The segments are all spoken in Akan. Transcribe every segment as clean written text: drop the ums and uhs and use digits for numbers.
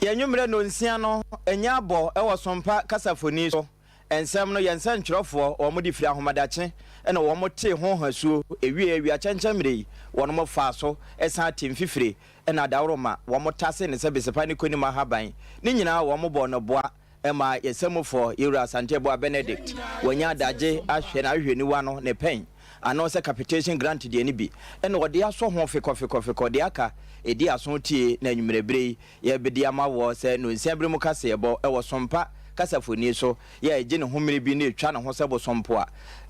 Yɛn nwummerɛ nnɔnsia no anya abɔ wɔ Sompa kasafoni so. Nsɛm no, yɛn nsɛntwerɛfoɔ, wɔn de firi ahomadakye na wɔn tee ho hasuo, ɛwiee awia kyɛnkyɛn mmerɛ yi, wɔn faa so san tee mfifire na adaworoma, wɔn tasee no sɛ besepa ne konim ahaban, ne nyinaa wɔn bɔɔ no boa ma yɛn samufoɔ, Yɛwura Asante Aboah Benedict, wanya adagye ahwɛ n'ahwehwɛniwa no ne pɛn ano sɛ capitation grant deɛ no bi na ɔde asɔ ho fekɔfekɔfekɔ deɛ aka ɛdi aso tie na anwummerɛ berɛ yi Yɛrebedi ama woɔ sɛ nonsia bere mu kaseɛbɔ wɔ Sompa kasafoni so, yɛ a egye ne ho mmere bi na etwa ne ho sɛ bosompo a.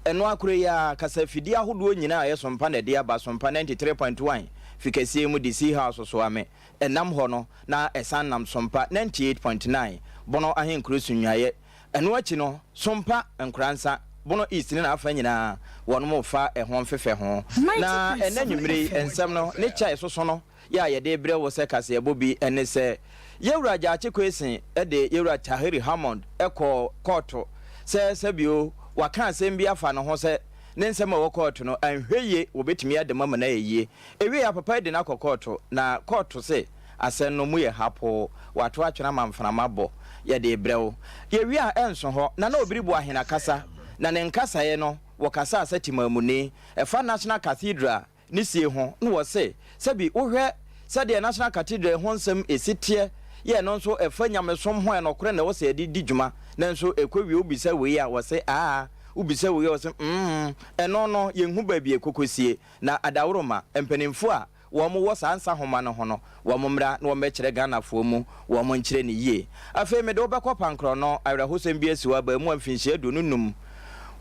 Ɛno ara koro yi ara, kasafidie ahodoɔ nyinaa a ɛyɛ Sompa na ɛde aba, Sompa 93.1 fi kɛseɛ mu de Sea House Soame ɛnam hɔ no na ɛsan nam Sompa 98.9 Bono Ahenkuro Sunyuaeɛ. Ɛno akyi no, Sompa, Nkoransa, Bono East ne n'afa nyinaa wɔnom refa ɛho mfefɛ ho. Na ɛnnɛ anwummere yi nsɛm no ne kyɛ a ɛsoso no yɛ a yɛde rebrɛ wo sɛ kaseɛbɔ bi ne sɛ, Yɛwura Gyakye Quayson de Yɛwura Tahiri Hammond kɔɔ kɔɔto sɛ sɛbio waka asɛm bi afa ne ho sɛ ne nsɛm a ɛwɔ kɔɔto no anhwɛ yie wɔbɛtumi ade mu ama no ayɛ yie. Ɛwiei a papa yi de no akɔ kɔɔto na kɔɔto se asɛm no mu yɛ hapoo, wɔato atwene ama mframa bɔ. Yɛde rebrɛ wo. Yɛwie a ɛnso hɔ, Nana Obiri Boahen akasa na ne nkasaeɛ no wɔkasaa sɛ Temaamuni ɛfa National Cathedral ne sie ho na wɔse sɛbi wohwɛ sɛdeɛ National Cathedral ho nsɛm ɛsi teɛ yɛ ɛno nso ɛfa nyamesom ho a ɛnɔkorɛ na ɛwɔ sɛ yɛde di dwuma nanso ɛkɔ wie wobisa wei a wɔse aa wobisa wei a wɔse mm ɛno no yɛnhu baabi ɛkɔkɔsie na adaworoma mpanimfoɔ a wɔn wɔ saa nsa homa no ho no wɔn mmra na wɔn mmɛkyerɛ Ghanafoɔ mu wɔn nkyerɛ no yie. Afei mede wo bɛkɔ Pankrɔno, awerɛhosɛm bi asi hɔ abaamua mfinhyia 25.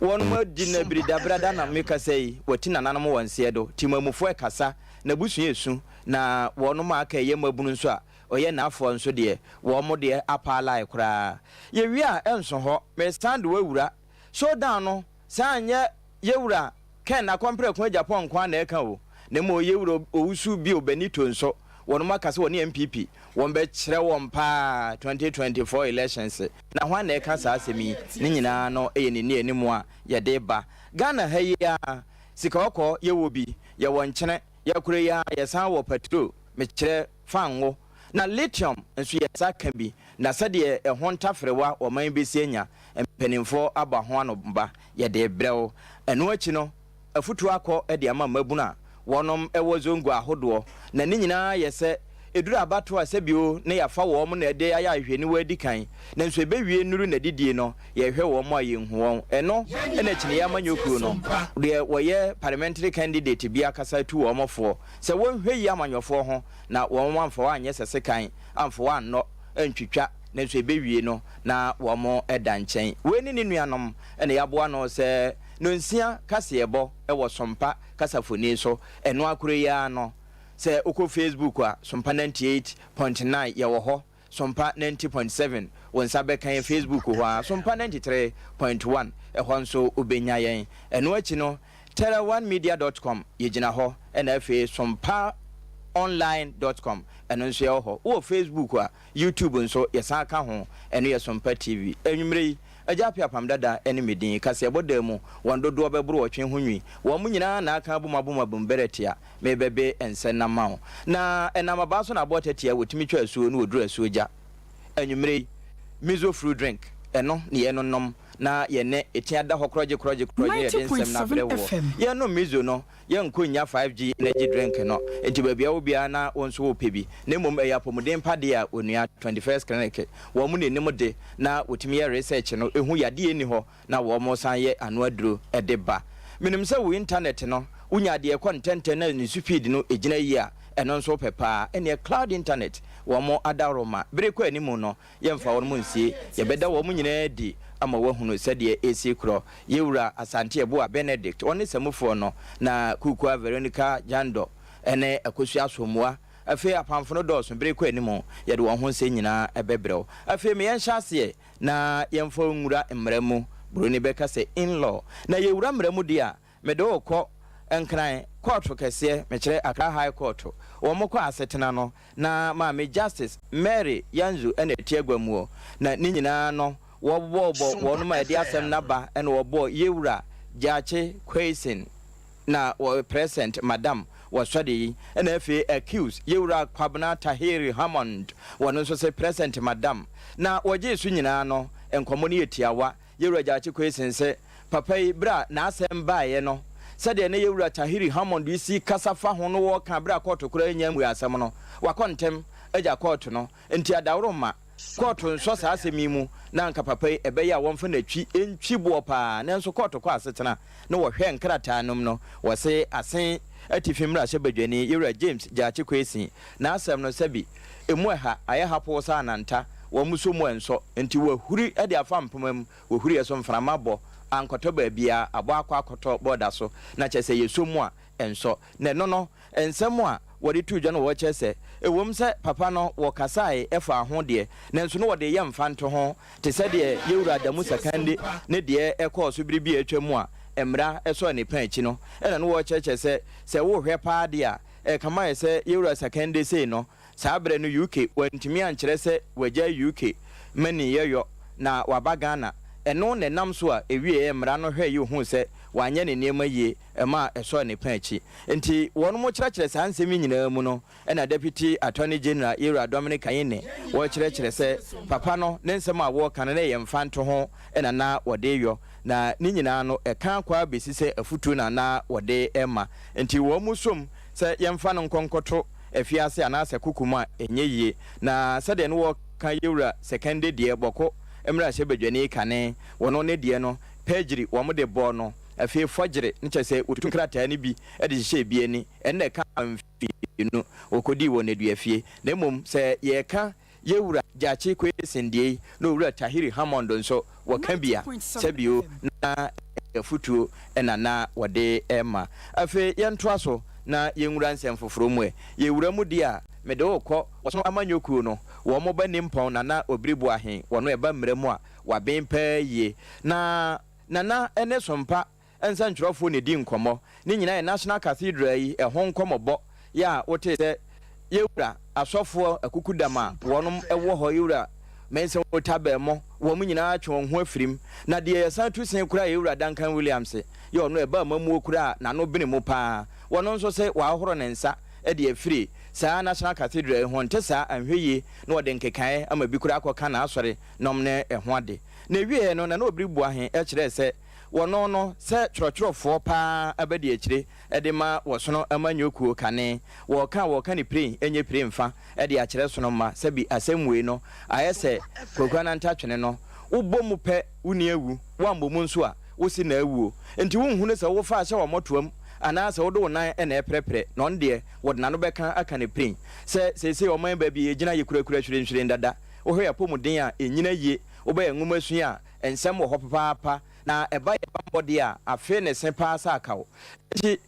Wɔn adi no abiridabrada na mekasa yi, wɔati nananom wɔ nseɛ do, Temanmufoɔ ɛkasa, n'abusua ɛsu, na wɔnom a aka ɛyɛ mmabunu nso a ɔyɛ naafoɔ nso deɛ, wɔn deɛ apaalae koraa. Yɛwie a ɛnso hɔ, meresan de wo awura Showdown no, saa anyɛ Yewura Ken Akɔmprɛko Agyapong nko ara na ɛka o, na mmom Yewura Owusu Bio Benito nso, wɔnom aka sɛ wɔne NPP, wɔn bɛkyerɛ wɔn paa 2024 elections. Na hwan na ɛka saa asɛm yi? Ne nyinaa no yɛ ne nnianim a yɛde ba. Ghana ha yi ara, sika ɔkɔɔ yɛwɔ bi, yɛwɔ nkyene, yɛkora yi ara yɛsan wɔ patrol, mekyerɛ fango, na lithium nso yɛsa ka bi, na sɛdeɛ ɛho ntaferewa ɔman bɛsi anya, Mpanimfoɔ abɔ ho anoba, yɛde rebrɛ wo. Ɛno akyi no, afutuo akɔ de ama mmabunu a wɔnom wɔ zongo ahodoɔ, na ne nyinaa yɛ sɛ ɛduru abatoɔ a sɛbio na yɛafa wɔn na ɛde ayɛ ahwehwɛniwa adi kan, nanso ɛbɛwie nnuru n'adidie no, yɛhwɛ wɔn a yɛnhu wɔn. Ɛno na kyiniiɛ amanyɔkuo no, deɛ wɔyɛ parliamentary candidate bi akasa atu wɔn foɔ sɛ wɔnhwɛ yie amanyɔfoɔ ho na wɔn amfa wɔn anyɛ sɛ sekan, amfa wɔn annɔ, antwitwa, nanso ɛbɛwie no na wɔda nkyɛn. Wei ne ne nuanom na yɛaboa ano sɛ nonsia kaseɛbɔ wɔ Sompa kasafoni so. Ɛno ara koro yi ara no, sɛ wokɔ Facebook a, Sompa 98.9 yɛwɔ hɔ, Sompa 90.7 wo nsa bɛka yɛn Facebook hɔ ara, Sompa 93.1 ɛhɔ nso wobɛnya yɛn. Ɛno akyi no, Terraonemedia dot com yɛgyina hɔ, ɛna afei Sompaonline dot com ɛno nso yɛwɔ hɔ. Wowɔ Facebook a, YouTube nso yɛsan ka ho, ɛno yɛ Sompa TV. Anwumerɛ yi, Agya Appiah Apam Dada ne me din. Kaseɛbɔ dan mu, wɔn dodoɔ bɛboro ɔtwe ho nwi. Wɔn nyinaa na aka abom abom abom bɛrɛ tia. Merebɛbe nsɛ nam ma wo. Na ɛnam abaa so na aboɔ tatia, wɔtumi twa asuo na wɔduru asuo gya. Anwumerɛ yi, Mizo fruit drink, ɛno ne yɛnonom na yɛne ɛtia da hɔ korɔgye korɔgye korɔgye na yɛde nsɛm no abrɛ woɔ. Yɛnom Mizo no, Yɛnkɔ nnya 5G energy drink no nti baabi a wɔ biara na wo nso wopɛ bi na mmom ɛyɛ apɔmuden pa deɛ a onua 21st clinic wɔn na ɛnim de na wɔtumi yɛ research no ɛhu yadeɛ ɛnni hɔ na wɔn san yɛ ano aduro de ba. Menim sɛ wo internet no wonya deɛ ɛkɔ ntɛntɛn na ne supid no ɛgyina yie a ɛno nso wopɛ paa ɛneɛ cloud internet wɔn adaworoma bere kɔ animu no Yɛmfa wɔn nsie, yɛbɛda wɔn nyinaa adi ama wɔahunu sɛdeɛ ɛresi korɔ. Yɛn Wura Asante Abua Benedict, ɔne samufoɔ no, na Kuukua Veronica Jandor ne Akosua Asomoah. Afei apamfo no dɔɔso, bere kɔ anim, yɛde wɔn ho nsɛm nyinaa bɛbrɛ wo. Afei ma yɛnhyɛ aseɛ na yɛmfa wo nwura mmara mu, Buroni bɛka sɛ in law. Na yɛwura mmara mu deɛ a, mede wo rekɔ. Nkran kɔɔto kɛseɛ, mekyerɛ Accra High Court, wɔn kɔ asetena no, na Maame Justice Mary Yanzu na ɛte agua muo, na ne nyinaa no wɔbɔɔbɔ wɔnom a ɛde asɛm no aba na wɔbɔɔ Yewura Gyakye Quayson na wɔ present Madam wɔ sɔde yi, ɛna afei accuse Yewura Kwabena Tahiri Hammond wɔno nso se present Madam, na wɔgyee so nyinaa no nkɔmmɔ no yɛ tiawa. Yewura Gyakye Quayson se papa yi bere a n'asɛm baeɛ no, sɛdeɛ na Yewura Tahiri Hammond yi si kasa fa ho no wɔka bere a kɔɔto koraa nnya mmue asɛm no, wakɔ ntɛm agya kɔɔto no, nti adaworoma kɔɔto nsɔ saa asɛm yi mu na anka papa yi ɛbɛyɛ a wɔmfa n'atwi ntwi boɔ paa, nanso kɔɔto kɔ asetena na wɔhwɛ nkrataa nom no, wɔse Asen Atifi Mmarahyɛbadwani Yewura James Gyakye Quayson n'asɛm no sɛbi emu ɛha ayɛ hapoo sɛ ananta, wɔn nso mu ɛnsɔ, nti wɔahuri de afa mpoma mu, wɔhuriiɛ so mframa bɔ, ankɔtɔ baabiara, abɔ akɔ akɔtɔ bɔɔda so, na kyerɛ sɛ yɛsɔ mu a ɛnsɔ. Na ɛno no, nsɛm a wɔde too dwa no wɔkyerɛ sɛ, ɛwom sɛ papa no wɔkasae faa ho deɛ, nanso no wɔde reyɛ mfantoho, te sɛ deɛ Yɛwura Adamu Sakande ne deɛ ɛkɔɔ so bere bi a atwa mu a mmara sɔɔ ne pɛn akyi no, ɛna no wɔrekyerɛkyerɛ sɛ, sɛ worehwɛ paa deɛ a, Ɛkame ayɛ sɛ Yewura Sakande sei no, saa berɛ no UK wantumi ankyerɛ sɛ wagyae UK maniyɛ yɔ na waba Ghana. Ɛno na ɛnam so a ɛwieɛ mmara no hwɛeɛ ohuu sɛ wanyɛ ne nneɛma yie ɛmaa ɛsɔɔ ne pɛn akyi. Nti wɔnom kyerɛkyerɛ saa nsɛm yi nyinaa mu no ɛna Deputy Attorney General Yewura Dominic Ayine wɔkyerɛkyerɛ sɛ papa no ne nsɛm a wɔreka no na ɛyɛ mfantoho na na wɔde yɔ na ne nyinaa no ɛka akɔ ara bɛsi sɛ afutuo na na wɔde rema. Enti wɔn mu som sɛ yɛmfa no nkɔ nkɔto afiase anaasɛ koko mu a, ɛnyɛ yie. Na sɛdeɛ ne wɔka Yewura Sekende deɛ, Bɔko mmarahyɛbadwani kane, wɔno ne deɛ no, perjury, wɔn de bɔɔ no, afei forgery, ne kyerɛ sɛ wɔtutu nkrataa no bi de hyehyɛɛ bi ani, ɛno na ɛkaa mfeanu wɔkɔdii wɔ nneduafie. Na mmom sɛ yɛreka Yewura Gyakye Quayson deɛ yi na Owura Tahiri Hammond nso wɔka bi a, sɛbio na afutuo na na wɔde rema. Afei yɛntoa so na yɛnwura nsɛm foforɔ mu ɛ. Yɛwura mu deɛ a, mede wo rekɔ Ɔsono Amanyɔ Kuo no, wɔn ba Nimpɔn Nana Obiri Boahen, wɔno ɛba mmara mu a, waben paa yie. Na Nana ne Sompa nsɛntwerɛfoɔ na ɛdi nkɔmmɔ. Ne nyinaa yɛ National Cathedral yi ɛho nkɔmmɔbɔ yɛ a wotee sɛ Yɛwura asɔfoɔ akukudam a wɔnom wɔ hɔ, Yɛwura Mensah Otabil mo, wɔn nyinaa atwe wɔn ho afirim. Na deɛ yɛsan tu sen koraa yɛ Yɛwura Duncan Williams, yɛ ɔno ɛba amammuo koraa a n'ano bene mu paa. Wɔno nso se wahohoro ne nsa de afiri saa National Cathedral yi ho, nte saa anhwɛ yie na wɔde nkekaeɛ ama bi koraa akɔka n'asɔre nom ne ɛho ade. Na ɛwieɛ no Nana Obiri Boahe kyerɛɛ sɛ Wɔno no sɛ twerɛtwerɛfoɔ paa abadiakyire de ma wɔsono amanyɔ kuo kane. Wɔka a wɔka no piren nyɛ pire mfa de akyerɛ sono mma sɛbi asɛm wei no ayɛ sɛ Kwaku Ananta twene no. Wobɔ mu pɛ wo ni awu, woammɔ mu nso a wo se na awuo. Nti wonhunu sɛ wofa ahyɛ w'amɔtoam anaa sɛ wode wo nan na ɛreprɛprɛ na ɔno deɛ wɔde n'ano bɛka aka no piren sɛ seesei ɔman baabi a yɛgyina yɛkurakura hwirenhwiren dada. Wohwɛ yɛn apɔmuden a ɛnnyina yie, wobɛyɛ nwomasua a Nsɛm wɔ hɔ papaapa, na ɛba yɛn bammɔ deɛ a, afei ne se paa sɛ akaw. Enti,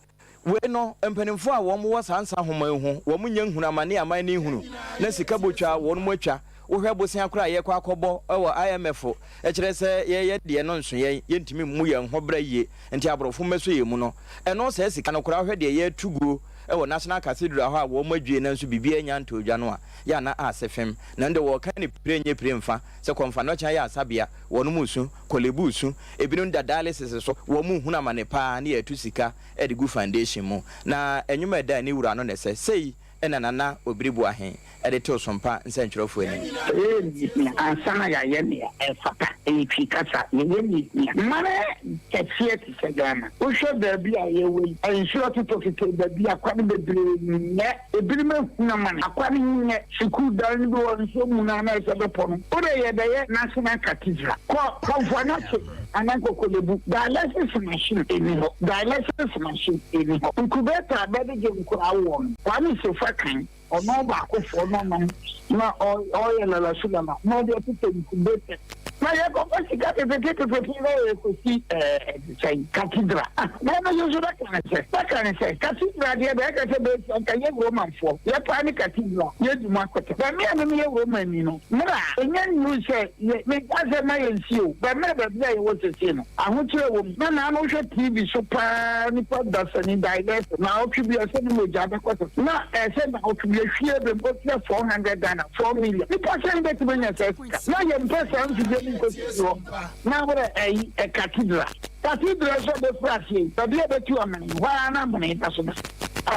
wei no, mpanimfoɔ a wɔn wɔ saa nsa nhoma yi ho, wɔn nnya nhunu amane a aman no rehunu, na sika botwa a wɔn atwa. Wohwɛ bosea koraa a yɛrekɔ akɔbɔ wɔ IMF, ɛkyerɛ sɛ yɛreyɛ deɛ no nso yɛn, yɛntumi mmu yɛn ho bra yie, nti aborɔfo mmɛsɔ yɛn mu no. Ɛno, saa sika no koraa, wohwɛ deɛ yɛreto guo wɔ National Cathedral hɔ a wɔn adwie nanso biribiara nnya ntɔɔ dwa no a, yɛ a na ase fem. Na ɛno deɛ wɔreka no pire nyɛ pire mfa. Sɛ kɔmfanɔkye ayɛ asabea, wɔnom resu, Korle-Bu resu, ebinom da dialysis so, wɔn rehunu amane paa ne yɛreto sika de gu foundation mu. Na nnwom a ɛda ani wura no na ɛsɛ. Sei na Nana Obiri Boahen de too Sompa nsɛntwerɛfoɔ anim. Sɛ yɛyɛ nea ehia ansa na yɛayɛ nea ɛfata, ɛyɛ Twi kasa. Yɛyɛ nea ehia. Man kɛseɛ te sɛ Ghana, wohwɛ baabi a yɛwɔ yi, nsuo atotɔtotɔ baabi, akwan bebree nyɛ. Ebinom ehunu amane. Akwan nyɛ. Sukuu dan no bi wɔ nsuo mu no a na ɛsɛ bɛpɔ no. Wo deɛ yɛbɛyɛ National Cathedral. Kɔ Komfo Anokye anaa kɔ Korle-Bu. Dialysis machine nni hɔ. Dialysis machine nni hɔ. Incubator a bɛde gye nkoraa woɔ no, Kwame Sefa kan, ɔno baakofoɔ no ɔno na ɔyɛ lalasulala na ɔde atotɔ incubator. Na yɛkɔfa sika pepepee pepepee na yɛkɔsi ɛɛ ɛte sɛn cathedral. Ah, na ɛno nso so bɛka ne sɛ, bɛka ne sɛ, cathedral deɛ bɛka sɛ bɛsi anka yɛ Romanfoɔ, yɛpaa ne cathedral, yɛdi mu akɔtɛ. Bɛ me a me meyɛ Romani no, mmerɛ a ɛnya nnuru sɛ yɛ, menka sɛ mma yɛnsi o, bɛ mmerɛ baabi a yɛwɔ sesei no, ahokyerɛ wɔ mu. Na naano wohwɛ TV so paa nipa dasani dialysis naawɔtwe bi ɛsɛ ne mogya bɛkɔ so na ɛsɛ naawɔtwe bi ehwie bɛ mu otua 400 Ghana 4 million nipa sɛn bɛtumi anya saa sika na yɛmpɛ saa mfidie no nkɔsisi hɔ na werɛ ɛyi ɛ cathedral cathedral nso ɛbɛfiri aseɛ yi baabi a ɛbɛtu amene no hɔ ara na amene da so da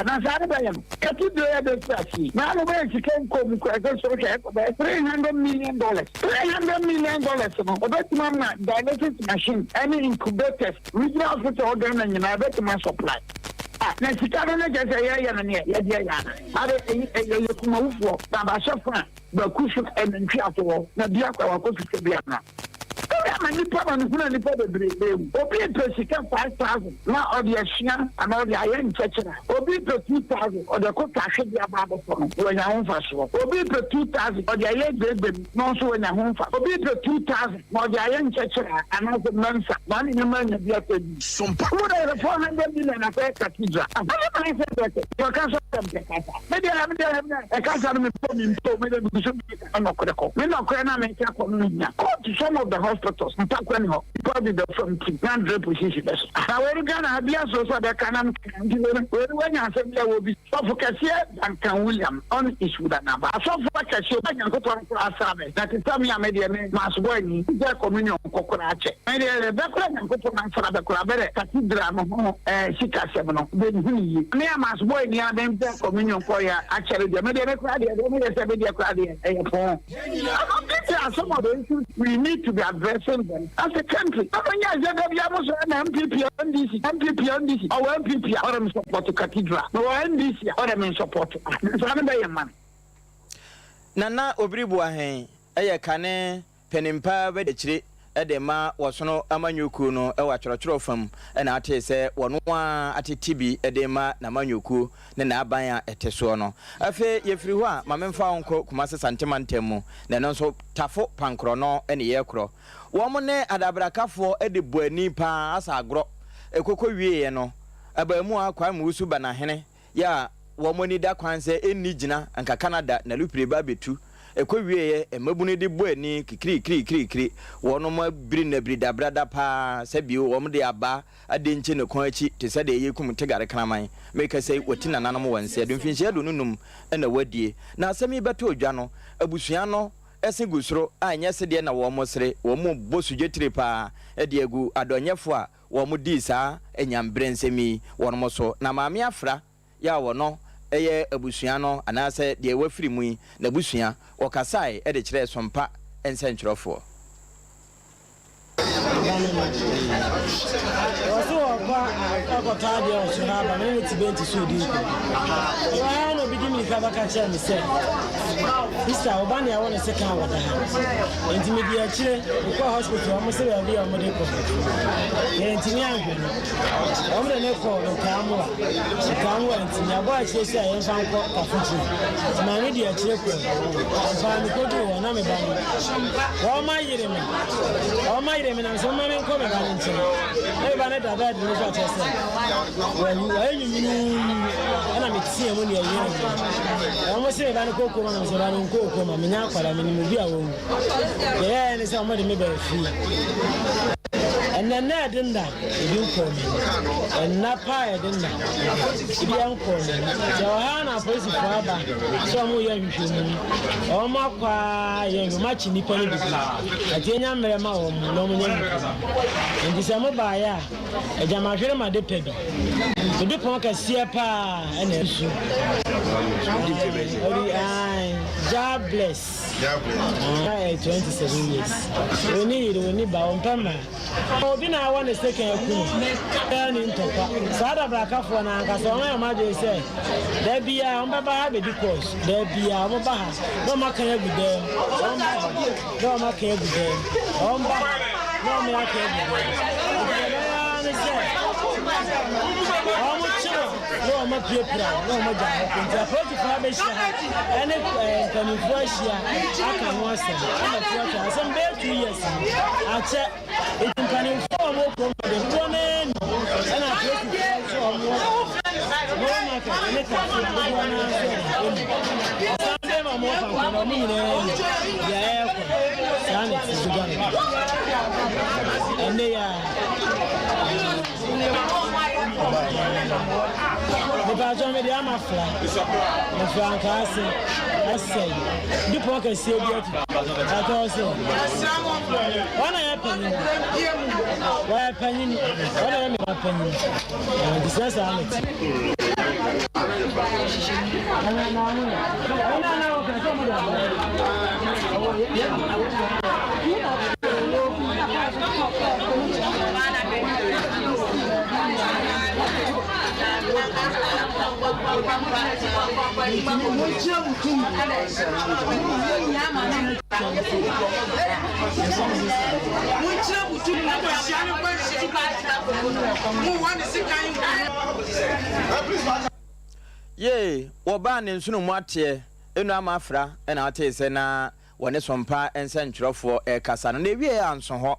na saa ne bɛyɛ no cathedral yɛ bɛfiri aseɛ yi na ano bɛyɛ sika nkɔ mu kora ɛsɛ sɛ wohwɛ ɛkɔ bɛyɛ $300 million. $300 million no, ɛbɛtumi ama dialysis machine ɛne incubators regional hospital wɔ Ghana nyinaa ɛbɛtumi asupply. Ah, na sika no ne kyɛ sɛ yɛyɛ no neɛ yɛde ɛyɛ ana? Ade ɛyi ɛyɛ yɛ kumawufoɔ na abahyɛfo a baku so ɛnantwi ato hɔ na bi akɔ wakɔ twitwa bi ana? Ɛyɛ ama nipa ma no hunu nipa bebree ewu. Obi pɛ sika 5,000 na ɔde asua anaa ɔde ayɛ nkyɛkyerɛ. Obi pɛ 2,000 ɔde kɔtɔ ahwedeɛ aba abɛtɔ no na wanya ho mfasoɔ. Obi pɛ 2,000 ɔde ayɛ gbegbem na ɔnso wanya ho mfa. Obi pɛ 2,000 na ɔde ayɛ nkyɛkyerɛ anaasɛ mmansa na ɔne ne mma anya bi atɔ bi. Wo de yɛ 400 million akɔyɛ cathedral. Ɛne maa sɛ bɛtɛ. Wɔka sɛ mpɛ kasa. Me deɛ me deɛ me ɛkasa no mepɔ mi mpo me de me so nɔkorɛ kɔ. Me nɔkorɛ na meka kɔ no hia. Go to some of the hospitals ntakwa ni hɔ. Nipa de da fam ti na drip sisi bɛ so. Na wei Ghana ha bi aso sɛ bɛka na nti wei wei wanya asɛm bi a wɔ bi. Sɔfo kɛseɛ Duncan William ɔne Eastwood Anaba. Asɔfo akɛseɛ ba Nyankopɔn koraa asra me. Na te sɛ me a me deɛ me maasobɔ ani gye communion kɔ koraa kyɛ. Me deɛ bɛkora Nyankopɔn asra bɛ koraa bɛrɛ cathedral no ho ɛɛ sikasɛm no bɛnhunu yie. Me a maasobɔ ani a bɛn communion kɔ yɛ akyɛre deɛ me deɛ me koraa deɛ deɛ me yɛ sɛ me deɛ koraa deɛ ɛyɛ pɔn. These are some of the issues we need to be addressing them as a country. Abɛnyɛ ɛsɛ dɛ bia mo so ɛna NPP, NDC, NPP, NDC. Ɔwɔ NPP a ɔrɛ me support cathedral. Na ɔwɔ NDC a ɔrɛ me support. Saa ne bɛyɛ man. Nana Obiri Boahen yɛ kane panimpa bɛdi akyire de ma wɔsono amanyɔkuo no wɔ atwerɛtwerɛ fam na atee sɛ wɔno ara atete bi de ma n'amanyɔkuo ne n'aban a ɛte soɔ no. Afei yɛfiri hɔ a, ma memfa wo nkɔ Kumase Santema ntam mu, na ɛno nso Tafo Pankorɔno ne yɛrekorɔ. Wɔn ne adabrakafoɔ de bɔ ani pa ara asa agorɔ. Ɛkɔkɔ wieeɛ no, abaamuwa Kwame Wusu Banahene yɛ a wɔn ani da kwan sɛ ɛnni gyina anka Canada na lupire ba abɛtu. Ɛkɔ wieeɛ, mmabunu de bɔ ani kikirikirikirikiri. Wɔnom abiri no abiridabrada pa ara sɛ bio wɔn de aba adenkye ne kɔn akyi te sɛ deɛ yɛrekum ntegare kraman. Merekasa yi, wɔati nananom wɔ nseɛ do. Mfinhyia 25 na wɔadie. Na asɛm yi bɛtɔɔ dwa no, abusua no se gu soro a ɛnyɛ sedeɛ na wɔresere. Wɔrebɔ sodwetire pa ara de agu adɔnyɛfoɔ a wɔdii saa anyamberɛ nsɛm yi wɔnom so. Na Maame Afra yɛ a ɔno yɛ abusua no anaasɛ deɛ wafiri mu yi n'abusua, ɔkasae de kyerɛɛ Sompa nsɛntwerɛfoɔ. Aba no no. Ɔse ɔkɔ akɔtɔ adeɛ wɔ soro aba me ne ne te bɛnti so redi nkɔmmɔ. Ɛhɔ ara na obi de mmirika bɛka kyerɛɛ me sɛ, Sista, wo ba nea ɛwɔ ne sekan wɔ da ha. Enti medi akyire mekɔɔ hospital, wɔn se baabi a wɔde kɔ no, yɛantumi anhwɛ no. Wɔn de no kɔɔ Nkaamua. Nkaamua nti, yɛabɔ akyire sɛ yɛmfa nkɔ Kafukyire. Nti maame di akyire kɔɔ. Ampa ara mekɔduruu hɔ na me ba no, wɔayere me. Wɔayere me na mesɛ momma menkɔ me ba no nkyɛn. Na me ba no da bɛɛd no so a kyerɛ sɛ wawu, wayɛ nwunwunuu. Ɛna meteɛ mu ne ɛyere me. Wɔn se me ba no kɔ koma na mesɛ me ba no nkɔɔ koma, menyɛ akwadaa, menim obi a wawu. Deɛ ɛyɛeɛ ne sɛ wɔde me baa fie. Ɛnnɛ nna a ɛde nna ebi nkɔɔ m'ani. Nna pa a ɛde nna ebi nkɔɔ m'ani. Sɛ wɔ ha na apolisifoɔ aba sɛ wɔreyɛ nhwehwɛmu. Wɔakɔ ara yɛ nhwehwɛmu, wɔakye nnipa no bebree. Ɛte anya mmerɛ ma wɔn na wɔnyɛ nhwehwɛmu. Enti sɛ mobaeɛ a, agya mahwere m'ade pa bi. Mede pɔn kɛseɛ paa na ɛsu. Ae, Jah bless. Ɔyɛ 27 years. Onni yere, onni ba, ɔmpɛ mmaa. Obi na awɔ ne sekan aku no. Biara nni ntɔkwa. Saa adabrakafoɔ no ankasa wɔn ayɛ wɔn adwene sɛ da biara wɔn bɛba ha abɛdi course. Da biara wɔn ba ha na wɔn aka agu dan mu. Wɔn ba ha na wɔn aka agu dan mu. Wɔn ba ha na wɔn aka agu dan mu. Nti deɛ ɛbɛyɛ ara ne sɛ wɔn kye wɔn. na wɔn apirapira na wɔn agya hɔ kɔ. Nti apolisifoɔ abɛhyia ha ɛne mpanimfoɔ ahyia aka ho asɛm ama tuatua asɛm bɛyɛ 2 years ni akyɛ. Nti mpanimfoɔ a wɔwɔ kurom hɔ deɛ, dodoɔ no ara nim, ɛna apolisifoɔ nso a wɔwɔ Lower Market ne Tafo dodoɔ no ara nso nim. Asan bɛn ma wɔwɔ Pankɔ no, wɔn nyinaa nim deɛ ɛrekɔ no. Saa na ɛte gya no ɛnne yɛ a. Mepatwɔ mede ama fra mefra nkaase ɛsɛe dupɔn kɛseɛ bi atu patwɔ sɛ wɔn na yɛ panyin, wɔyɛ panyin, wɔn na yɛ mema panyin, nti sɛ saa na ti. Yee, wɔbaa ne nsono mu ateɛ, enu ama afra na ɔtee sɛ na wɔne Sompa nsɛntwerɛfoɔ rekasa no, na ɛwieɛ anso hɔ.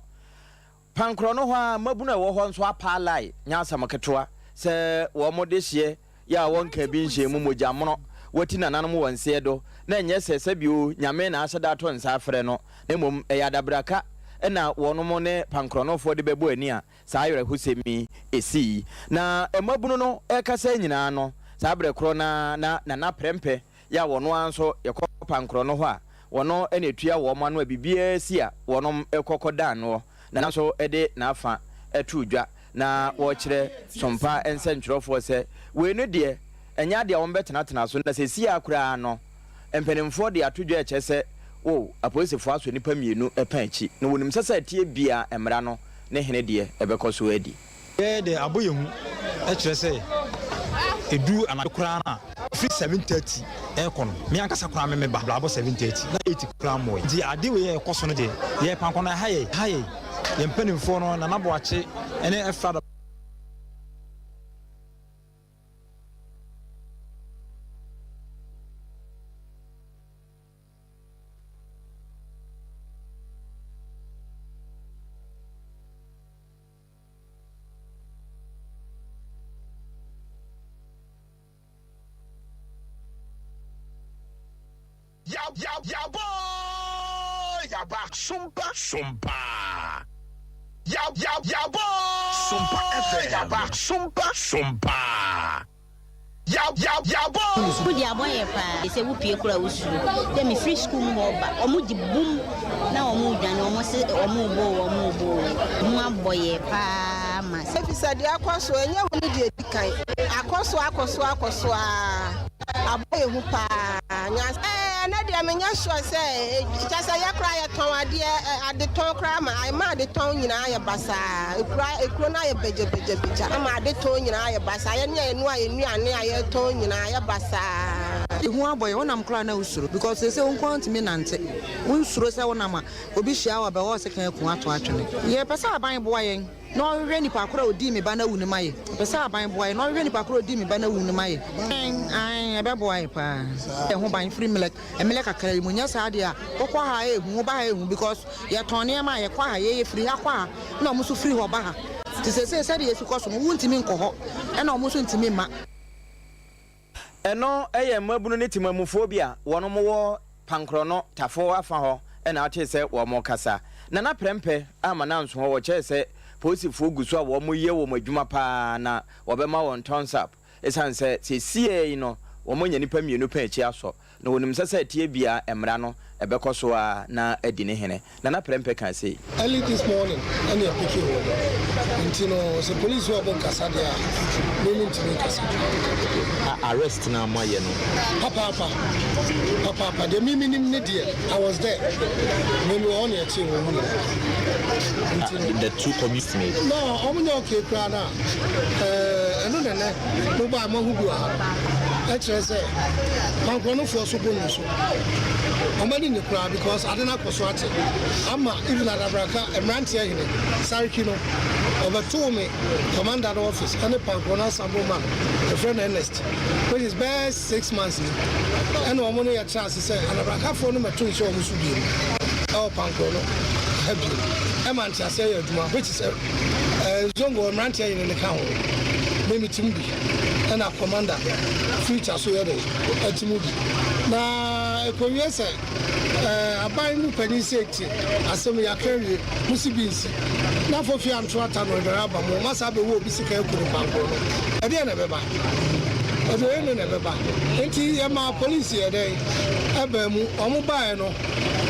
Pankorɔ no hɔ ara, mmabunu a ɛwɔ hɔ nso apaalae, nyɛ asɛm ketewa sɛ wɔn dehyeɛ yɛ a wɔnka bi nhyɛɛ mu, mogya mono, wɔati nananom wɔ nseɛ do, na ɛnyɛ sɛ sɛbio Nyame na ahyɛ da ato nsa afrɛ no, na mmom ɛyɛ adabraka na wɔnom ne Pankorɔnofoɔ de bɛbɔ ani a saa awerɛhosɛm yi sii. Na mmabunu no rekasa yi nyinaa no, saa berɛ korɔ no ara na Nana Prɛmpɛ yɛ a wɔn ara nso yɛkɔ pankorɔ no hɔ a, wɔn na ɛtua wɔn ano a biribiara si a wɔnom kɔ kɔda anoɔ. Nana nso de n'afa too dwa na wɔkyerɛ Sompa nsɛntwerɛfoɔ sɛ wei no deɛ ɛnyɛ adeɛ a wɔbɛtenatena so na seesei ara koraa no mpanimfoɔ de ato dwa ɛkyerɛ sɛ wo apolisifoɔ asɔ nnipa mmienu pa akyi na wɔnim sɛ sɛ ɛteɛ biara mmara no ne hene deɛ ɛbɛkɔ so adi. Yɛɛ dɛ abɔ yɛn hu kyerɛ sɛ ɛduru anadwo koraa no a, ɛfiri 7:30 rekɔ no, me ankasa koraa me meba bra abɔ 7:30 na 8 koraa mmɔe. Nti adeɛ wei a ɛkɔ so no deɛ, yɛɛ pankɔ no ɛha yɛn, ɛha yɛn. Yɛn mpanimfoɔ no, Nana Boakye ne Efrada. Yaboo yaba sompa sompa yaboo sompa FM yaba sompa sompa. Sukuu deɛ abɔ yɛ paa sɛ wopie koraa wosuro dɛ mefiri sukuu mu hɔ ba ɔmo gye bum na ɔmo dwane ɔmo se ɔmo bɔ o ɔmo bɔ o ho abɔ yɛ paa ma. Efisɛ deɛ akɔ so, ɛnyɛ wo ne deɛ edi kan. Akɔ so, akɔ so, akɔ so ara. Abɔ yɛn hu paa. Nya ɛɛ ɛnɛ deɛ menyɛ sure sɛ kyɛ sɛ yɛ koraa yɛtɔn adeɛ adetɔn koraa ma ɛma adetɔn nyinaa yɛ basaa. Ekura ekuro no ayɛ bɛgyabɛgyabɛgya ama adetɔn nyinaa ayɛ basaa. Yɛne a yɛnoa yɛn nnuane a yɛtɔn nyinaa ayɛ basaa. Ehu abɔ yɛn, wonam koraa na wosuro because seesei wo nko ara wontumi nnante. Wonsuro sɛ wonam a obi hyia wo a ɔbɛwɔ wo sekan aku wo ato atwene. Yɛpɛ sɛ aban boa yɛn na ɔhwehwɛ nipa koro a odii me ba no awu no ma yɛn. Yɛpɛ sɛ aban boa yɛn na ɔhwehwɛ nipa koro a odii me ba no awu no ma yɛn. Aane, ɛbɛboa yɛn paa. Yɛn ho ban firi mmerɛ mmerɛ kakra yi mu. Nyɛ saa deɛ a, wokɔ ha a ɛhu, woba ha a ɛhu because yɛtɔn nneɛma a yɛkɔ ha, yɛyɛ firi ha kɔ ha na wɔn nso firi hɔ ba ha. Nti seesei sɛdeɛ ɛsi kɔ so no, wontumi nkɔ hɔ ɛna wɔn nso ntumi mma. Ɛno yɛ mmabunu ne temamufoɔ bi a wɔnom wɔ Pankorɔno, Tafo afa hɔ na wotee sɛ wɔrekasa. Nana Prɛmpɛ amma no anso hɔ, wɔkyerɛɛ sɛ polisifoɔ gu so a wɔyɛ wɔn adwuma pa ara na wɔbɛma wɔn thumbs up esiane sɛ seesei yi no wɔanya nnipa mmienu pɛ akyi asɔ na wɔnim sɛ sɛ ɛteɛ biara mmara no ɛbɛkɔ so ara na adi ne hene. Nana Prempeh kaa sei. Early this morning ɛna yɛ picking wɔn nti no sɛ police foɔ ɔmo nkasa deɛ a me me ntumi nkasa. A arrest no a moayɛ no. Papaapa papaapa deɛ me me nim ne deɛ I was there me me wɔ hɔ na yɛkyee wɔn mu nyinaa nti no. The two communists made. No ɔmo nyɛ okay koraa na ɛɛ ɛno na ɛnɛ mo baa mo ahu bi wɔ ha no. Ɛkyerɛ sɛ Mankorɔnofoɔ so bɔ nniso. Wɔn ani nnye koraa because ade no akɔ so ate ama even Adabraka mmeranteɛ hene Sarki no ɔbɛtoo me commander no office ɛne Pankorɔno assemblyman yɛfrɛ no Ernest which is bɛyɛ 6 months ni ɛna wɔn ne yɛtra ase sɛ Adabrakafoɔ no mɛto nhyɛ wɔn so bio ɛwɔ Pankorɔno ha bio ɛma nteaseɛ yɛ adwuma, which is Zongo mmeranteɛ hene no ka ho, me metim bi ɛna commander future so yɛ de ɛte mu bi na ɛkɔwie sɛ aban mu panyin sɛ ti asɛm yɛaka awie mo si bi nsi na afɔfi anto ata no ɛdɔre aba mo ma saa bɛwɔ obi sika aku no pankoro no ɛdeɛ na ɛbɛba ɛdeɛ no na ɛbɛba. Nti yɛma polisi yɛ dɛn ɛbaa mu. Ɔmo baeɛ no,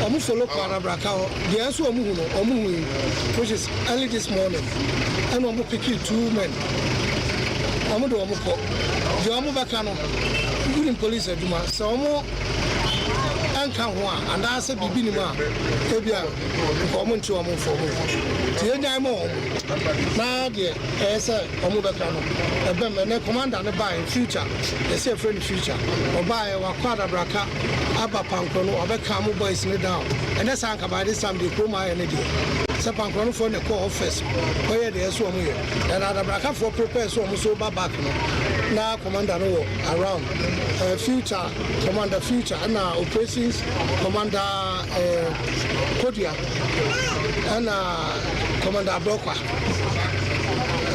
ɔmo follow kɔ Adabraka hɔ deɛ ɛso ɔmo hu no ɔmo hu yi, which is early this morning, ɛna ɔmo pick two men, ɔmo de ɔmo kɔ. Deɛ ɔmo bɛka no, wunim police adwuma sɛ ɔmo ɛnka ho a anaasɛ biribi nim a ebi a nka ɔmo nkye ɔmo mfa ɔmo nkɔ. Nti yɛnyae ma ɔmo na deɛ ɛyɛ sɛ ɔmo bɛka no ɛbɛm. Ɛnɛ commander no baeɛ, future yɛsɛ yɛfrɛ no future, ɔbaeɛ wakɔ Adabraka aba Pankorɔ no wabɛka mo boys no down. Ɛnɛ saa nka by this time deɛ kurom ayɛ no deɛ sɛ Pankorɔnofoɔ ne kɔɔ hɔ first kɔyɛ deɛ ɛsɛ ɔmo yɛ ɛna Adabrakafoɔ prepare sɛ ɔmo so ba back no na commander no wɔ around, future commander future ɛna operations commander Kodua ɛna commander Abrɔkwa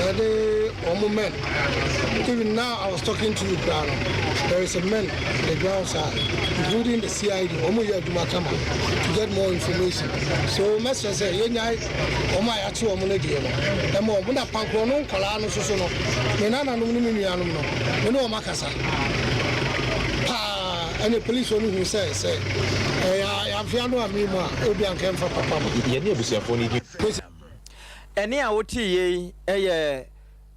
ɛde ɔmo men. Even now I was talking to you koraa no, there is a men the ground side, including the CID. Ɔmo yɛ adwuma kama to get more information, so mɛsrɛ sɛ yɛnyae ɔmo a yɛakye ɔmo no deɛ no ɛma ɔmo na Pankorɔ no nkɔlaa no soso no, me nananom ne me nuanom no, me ne ɔmo akasa paa ɛne police no hu sɛ ɛyɛ yɛamfea no a mi mu a ebi anka mfa papa ma. Yɛne abusuafoɔ no di. Ɛne a wote yei ɛyɛ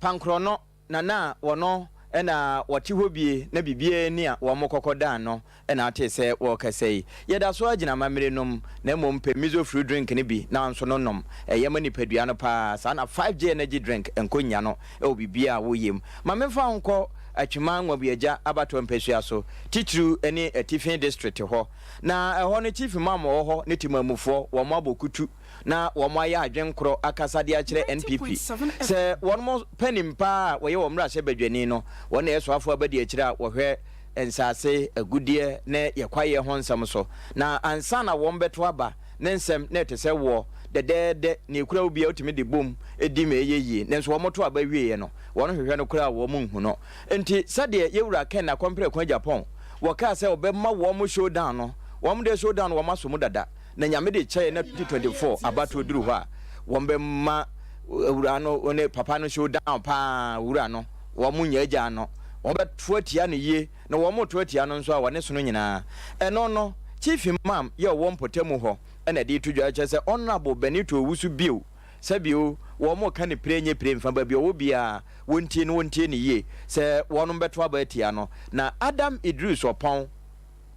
Pankorɔ nana a wɔno ɛna wɔte hɔ bie na biribiara ni a wɔn kɔkɔ dan no ɛna ate sɛ wɔrekasa yi. Yɛda so agyina amammerɛ nom na mmom pɛ Mizo fruit drink no bi na nso no nom, ɛyɛ ma nipadua no paa. Saa na 5G energy drink nkɔnya no ɛwɔ biribiara a woyɛ mu. Ma memfa wo nkɔ Atwima Nwabiagya abatoɔ mpasua so, titiriw ne Atifi District hɔ, na ɛhɔ no chief imam wɔ hɔ ne temamufoɔ wɔn abɔ kutu na wɔn ayɛ adwenkorɔ akasa de akyerɛ NPP sɛ wɔn panin paa a wɔyɛ wɔn mmarahyɛ badwani no, wɔn na ɛyɛ soafoɔ abadi akyire a wɔhwɛ nsase, agudeɛ ne yɛkwaeɛ ho nsɛm so, na ansa na wɔn bɛto aba ne nsɛm na ɛte sɛ woɔ dɛdɛɛdɛ na ekura wo bia wotumi de bom di ma ɛyɛ yie. Nanso wɔn to aba wieɛ no, wɔn hwehwɛ no koraa wɔn nhu no. Nti sɛdeɛ yɛwura Ken Akɔmprɛko Agyapong wɔkaa sɛ ɔbɛma wɔn showdown no, wɔn deɛ showdown wɔn aso mu dada na Nyame de kyɛɛ na 2024 abatoɔ duru hɔ a, wɔn bɛma wura no ne papa no showdown paa. Wura no wɔn nyɛ agya no, wɔn bɛto atia no yie na wɔn to atia no nso a wɔne sono nyinaa. Ɛno no chief imam yɛ ɔwɔ mpɔtamu hɔ ɛna ɛde to dwa kyerɛ sɛ Honourable Benito Owusu bio sɛbio wɔn ka ne pire nye pire mfa baabi ɔwɔ biara wɔntie no, wɔntie ne yie sɛ wɔn bɛto aba atia no. Na Adam Idris Ɔpɔn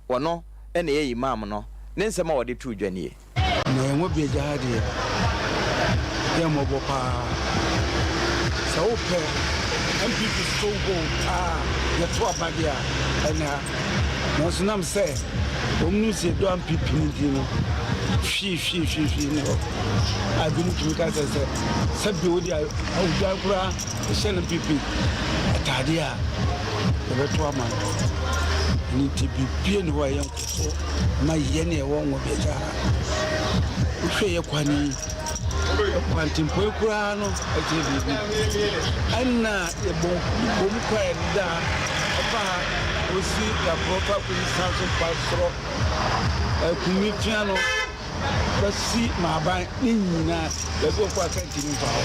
wɔno ɛna ɛyɛ imam no, ne nsɛm a wɔde to dwa nie. Na yɛn Nwabiagya ha deɛ, yɛ mmɔbɔ paa. Sɛ wopɛ NPP stronghold paa yɛto aba deɛ a, ɛne ha. Nanso nam sɛ wɔn nim sɛ yɛdɔ NPP no nti no, hwii hwii hwii hwii ne hɔ. A ebinom tumi ka sɛ sɛ sɛbi wode odwan koraa hyɛ no NPP ataadeɛ a, yɛbɛto ama no. Ɛno nti biribiara ni hɔ a ɛyɛ nkɔsoɔ ma yɛn a ɛwɔ Nwabiagya ha. Wohwɛ yɛ kwan yi, kwantempɔn koraa no ɛkyerɛ biribi. Ɛna yɛbɔ bom kɔ a yɛdeda ha, ɛfa ha kɔsi Yakorɔ fa kɔsi Sanso fa sorɔ Akumi tua no bɛsi Maaban ne nyinaa baabi wɔ kɔ a kaa ntumi mfa hɔ.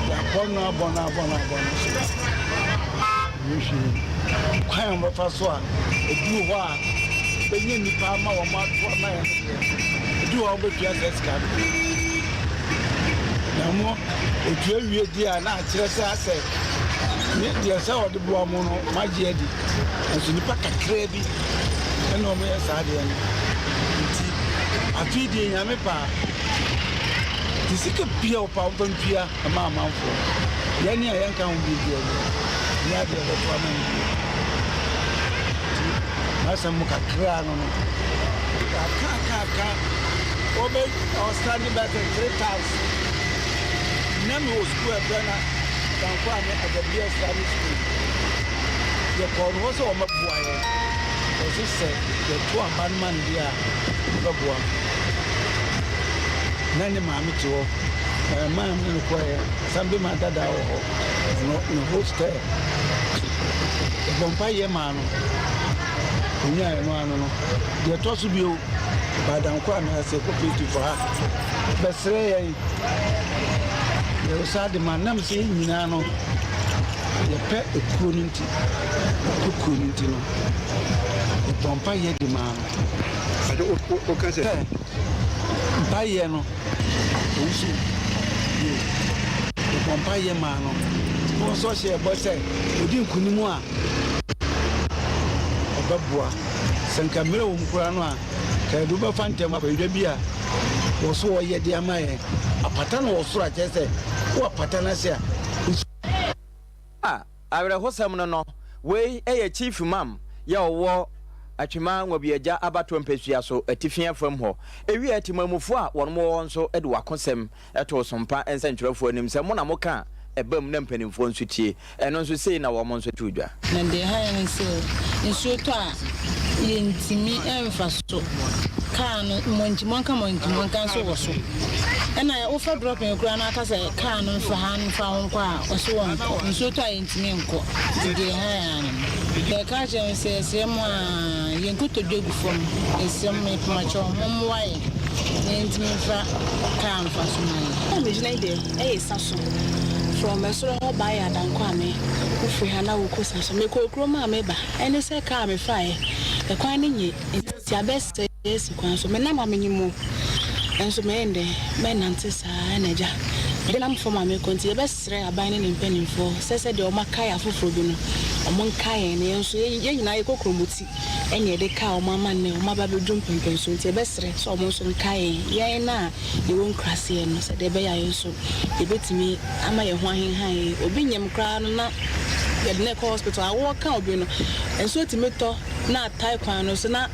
Yɛabɔ no abɔ no abɔ no abɔ no so nyɛ hwee. Kwan a wɔbɛfa so a ɛduru hɔ a bɛnya nnipa ama wɔn ato ama yɛn no deɛ, ɛduru hɔ a wɔbɛtua saa sika no. Na mo ɛtua wie di a na akyerɛ sɛ asɛ ne deɛ sɛ wɔde boa mo no magye adi. Nanso nnipa kakraa bi ɛna wɔyɛ saa deɛ no. Nti afei deɛ Nyame paa nti sika pii a wɔpa wɔmfa ntua ma amanfoɔ. Yɛne a yɛnka ho bi deɛ deɛ nyɛ adeɛ bɛto ama no bio. M'asɛm mu kakra no no, aka aka aka, wɔbɛ ɔstande bɛyɛ sɛ 3 times. Na mewɔ sukuu ɛberɛ na Dankwa a ne Adabi Islamic School. Yɛkɔɔ no hɔ sɛ wɔmmɛboa yɛn. Ɔse sɛ yɛto aba no ma no deɛ a, ɔbɛboa. Na ne maame te hɔ. Ɛmaa me ne no kɔeɛ. Assemblyman dada wɔ hɔ. Ɔno ne hostel. Yɛbɔ mpaeɛ maa no. Ɔnyaeɛ no ano no, deɛ ɛtɔ so bio, ɔbaa Danko anaasɛ cooperative ha bɛsrɛ yɛn. Yɛsan de ma nam sɛ yɛn nyinaa no yɛpɛ ekuo no nti, yɛpɛ kuo no nti no, yɛbɔ mpaeɛ de maa no. Woka sɛ. Mpaeɛ no, ɔnso bio. Yɛbɔ mpaeɛ maa no. Na ɔnso ɔhyɛɛ bɔ sɛ ɔdi nkonim a, ɔbɛboa. Sɛ nka mmerɛ wɔ mu koraa no a, nka yɛde wo bɛfa ntɛm akɔ edwa bi a wɔ so wɔyɛ de ama yɛn. Apata no wɔ soro a, kyerɛ sɛ wowɔ apata no ase a, nsu. A Awerɛhosɛm no no, wei yɛ Chief Imam yɛ ɔwɔ Atwima Nwabiagya abatoɔ mpasua so atifi afam hɔ. Ewiɛ, temanmufoɔ a wɔnom wɔ hɔ nso de wakosɛm too Sompa nsɛntwerɛfoɔ anim sɛ mo na moka a ɛbam na mpanimfoɔ nso tie. Ɛno nso sei na wɔn nso too dwa. Na deɛ ɛha yɛn ne sɛ nsuo tɔ a yɛntumi mfa so. Kaa no mmɔnkyimmɔnka mmɔnkyimmɔnka nso wɔ so. Ɛna wofa drɔpin koraa na aka sɛ kaa no mfa ha mfa ho nkɔ a, ɔse wɔnkɔ. Nsuo tɔ a yɛntumi nkɔ. Nti deɛ ɛha yɛn ara no no. Yɛka kyerɛ wɔn sɛ yɛsrɛ mo a, yɛn nkotodwe gu fam. Yɛsrɛ mo, yɛpamakyɛw, mommoa yɛn na yɛntumi mfa kaa mfa so ma yɛn. Baabi a megyina yi deɛ ɛyɛ sa so. From ɛsoro hɔ ba yɛ Adankwame, wofiri ha na wokɔ sa so. Mekɔɔ kurom a meba, ɛne sɛ kaa a mefaeɛ, ɛkwan no nye nti abɛsɛe asi kwan so. Menam a menim o, nso mɛyɛ ndɛn, mɛnante saa ara na agya mede nam fam a mekɔ nti yɛbɛsrɛ aban ne ne mpanimfoɔ sɛ sɛdeɛ wɔakae afoforɔ bi no, wɔnkae yɛn na yɛn nso yɛn nyinaa yɛkɔ kurom ti. Ɛne yɛde kaa wɔn ama nnɛ wɔn aba abɛduru mpɛnpɛnsoɔ nti yɛbɛsrɛ sɛ wɔn nso nkae yɛn, yɛn a yɛwɔ nkuraseɛ no sɛdeɛ ɛbɛyɛ a yɛn nso yɛbɛtumi ama yɛn ho ahenhan yɛn. Obi nyem koraa no na yɛde no rekɔ hospital, awoɔ ka obi no, nsuo tumi tɔ na atae kwan no so na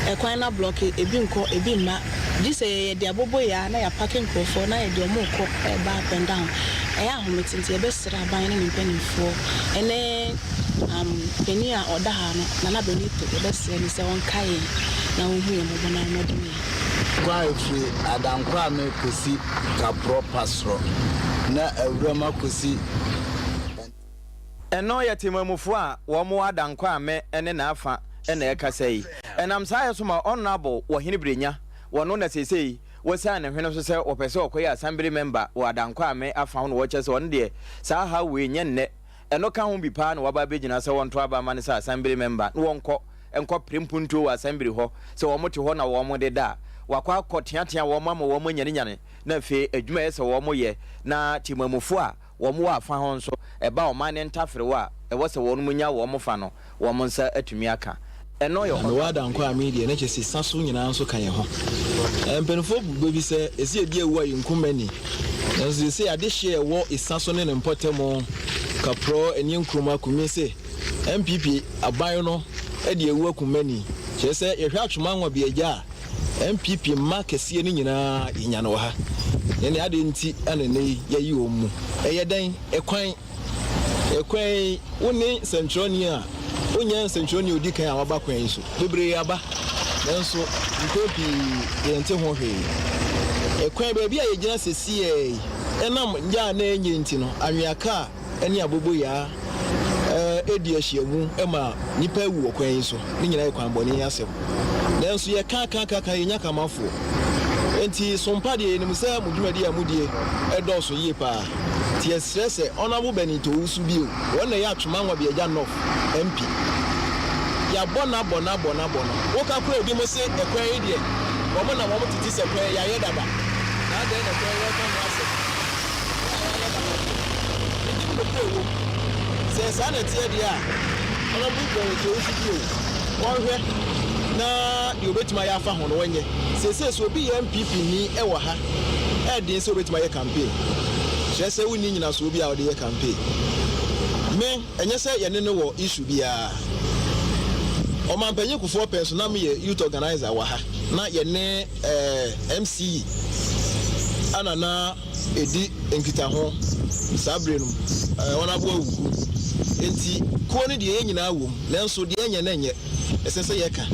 ɛkwan no ablɔke, ebi nkɔ ebi mma, gye sɛ yɛde aboboyaa na yɛapake nkurɔfoɔ na yɛde wɔn rekɔ reba up and down. Ɛyɛ ahomete nti yɛbɛsrɛ aban ne ne mpanimfoɔ ne um panin a ɔda ha no, Nana Benito, yɛbɛsrɛ no sɛ ɔnkae yɛn na ɔnhu yɛn mmɔbɔ na ɔmmɛdom yɛn. Kwan a ɛfiri Adankwame kɔsi Kaporɔ Pasorɔ na Awuram akɔsi. Ɛno yɛ temanmufoɔ a wɔn wɔ Adankwame ne n'afa na ɛrekasa yi. Ɛnam saa yɛ so ma Honourable Wɔhene Brenya, wɔno na seesei wɔsiane ne hwene so sɛ wɔpɛ sɛ ɔkɔyɛ Assembly Member wɔ Adankwame afa ho na wɔkyerɛ sɛ ɔno deɛ saa haw wei nyɛ nnɛ. Ɛno ka ho bi paa na wɔaba abɛgyina sɛ wɔnto aba mma no sɛ Assembly Member na wɔnkɔ nkɔpere mpuntuo wɔ Assembly hɔ sɛ wɔn te hɔ na wɔn deda a, wɔakɔ akɔ teatea wɔn ama wɔn anyanenyane na afei adwuma a ɛyɛ sɛ wɔn yɛ na temanmufoɔ a wɔn wɔ afa hɔ nso ɛba ɔman no ntaferewa a ɛwɔ sɛ wɔn nya wɔn fa no wɔn nsa atumi aka. Ɛno yɛ Na mewɔ adankwa a me deɛ na kyerɛ sɛ sa so nyinaa nso ka yɛn ho. Mpanimfoɔ bu bɛ bi sɛ, ɛsɛ yɛdi awu a yɛnku mma ni. Nanso seesei adehyeɛ a ɛwɔ Esa so ne ne mpɔtam, Kaprɔ, Anie Nkrumah, Kumi se NPP aban no de awu aku mma ni. Kyerɛ sɛ yɛhwɛ Atwoma Nwabiagya a, NPP mma kɛseɛ no nyinaa yɛnya no wɔ ha. Ɛnneɛ adɛn nti na nnɛ yi yɛayi wɔn mu? Ɛyɛ dɛn? Ɛkwan. Ɛkwan yi, wo ne sɛnkyerɛwni a wonyɛ nsɛnkyerɛwni a odi kan a waba kwan yi so. Bebree aba, nanso mpɛn pii yɛnte ho hwee. Ɛkwan baabi a yɛgyina sesei yi, ɛnam nyɛ a na ɛnyɛ nti no, anwea kaa ne aboboyaa redi ahyiamu ma nnipa awu wɔ kwan yi so. Ne nyinaa yɛ kwan bɔne yi asɛm. Nanso yɛka ka ka ka, yɛnnya kamafoɔ. Enti sompa deɛ, yɛnim sɛ mo dwumadi a modie dɔɔso yie paa. Nti yɛsrɛ sɛ Honourable Benito Owusu bio, wɔn na ɛyɛ Atwoma Nwabiagya North MP. Yɛabɔ no abɔ no abɔ no abɔ no. Woka koraa ebi mo se ɛkwan yi deɛ wɔn na wɔn tete sɛ kwan yi yɛayɛ dada. Na adɛn na kwan yi yɛreka ho asɛm? Kwan a yɛayɛ dada deɛ mennim nokorɛ ɛwɔ mu. Sɛ saa na ɛteɛ deɛ a Honourable Benito Owusu bio, wɔnhwɛ na deɛ wɔbɛtumi ayɛ afa ho no wɔnyɛ. Seesei sɛ obi yɛ NPP ni wɔ ha ɛyɛ den sɛ wobɛtumi ayɛ campaign. Kyerɛ sɛ wonni nyinasoɔ bi a wode yɛ campaign. Me, ɛnyɛ sɛ yɛne no wɔ issue biara. Ɔmanpanyin Kufuor pɛn so na meyɛ youth organiser wɔ ha na yɛne eh, MCE ana na ɛdi nkitaho saa berɛ no mu, eh, Honourable Awuku. Enti kuo no deɛ yɛn nyinaa wɔ mu nanso deɛ ɛnyɛ no ɛnyɛ, ɛsɛ sɛ yɛka.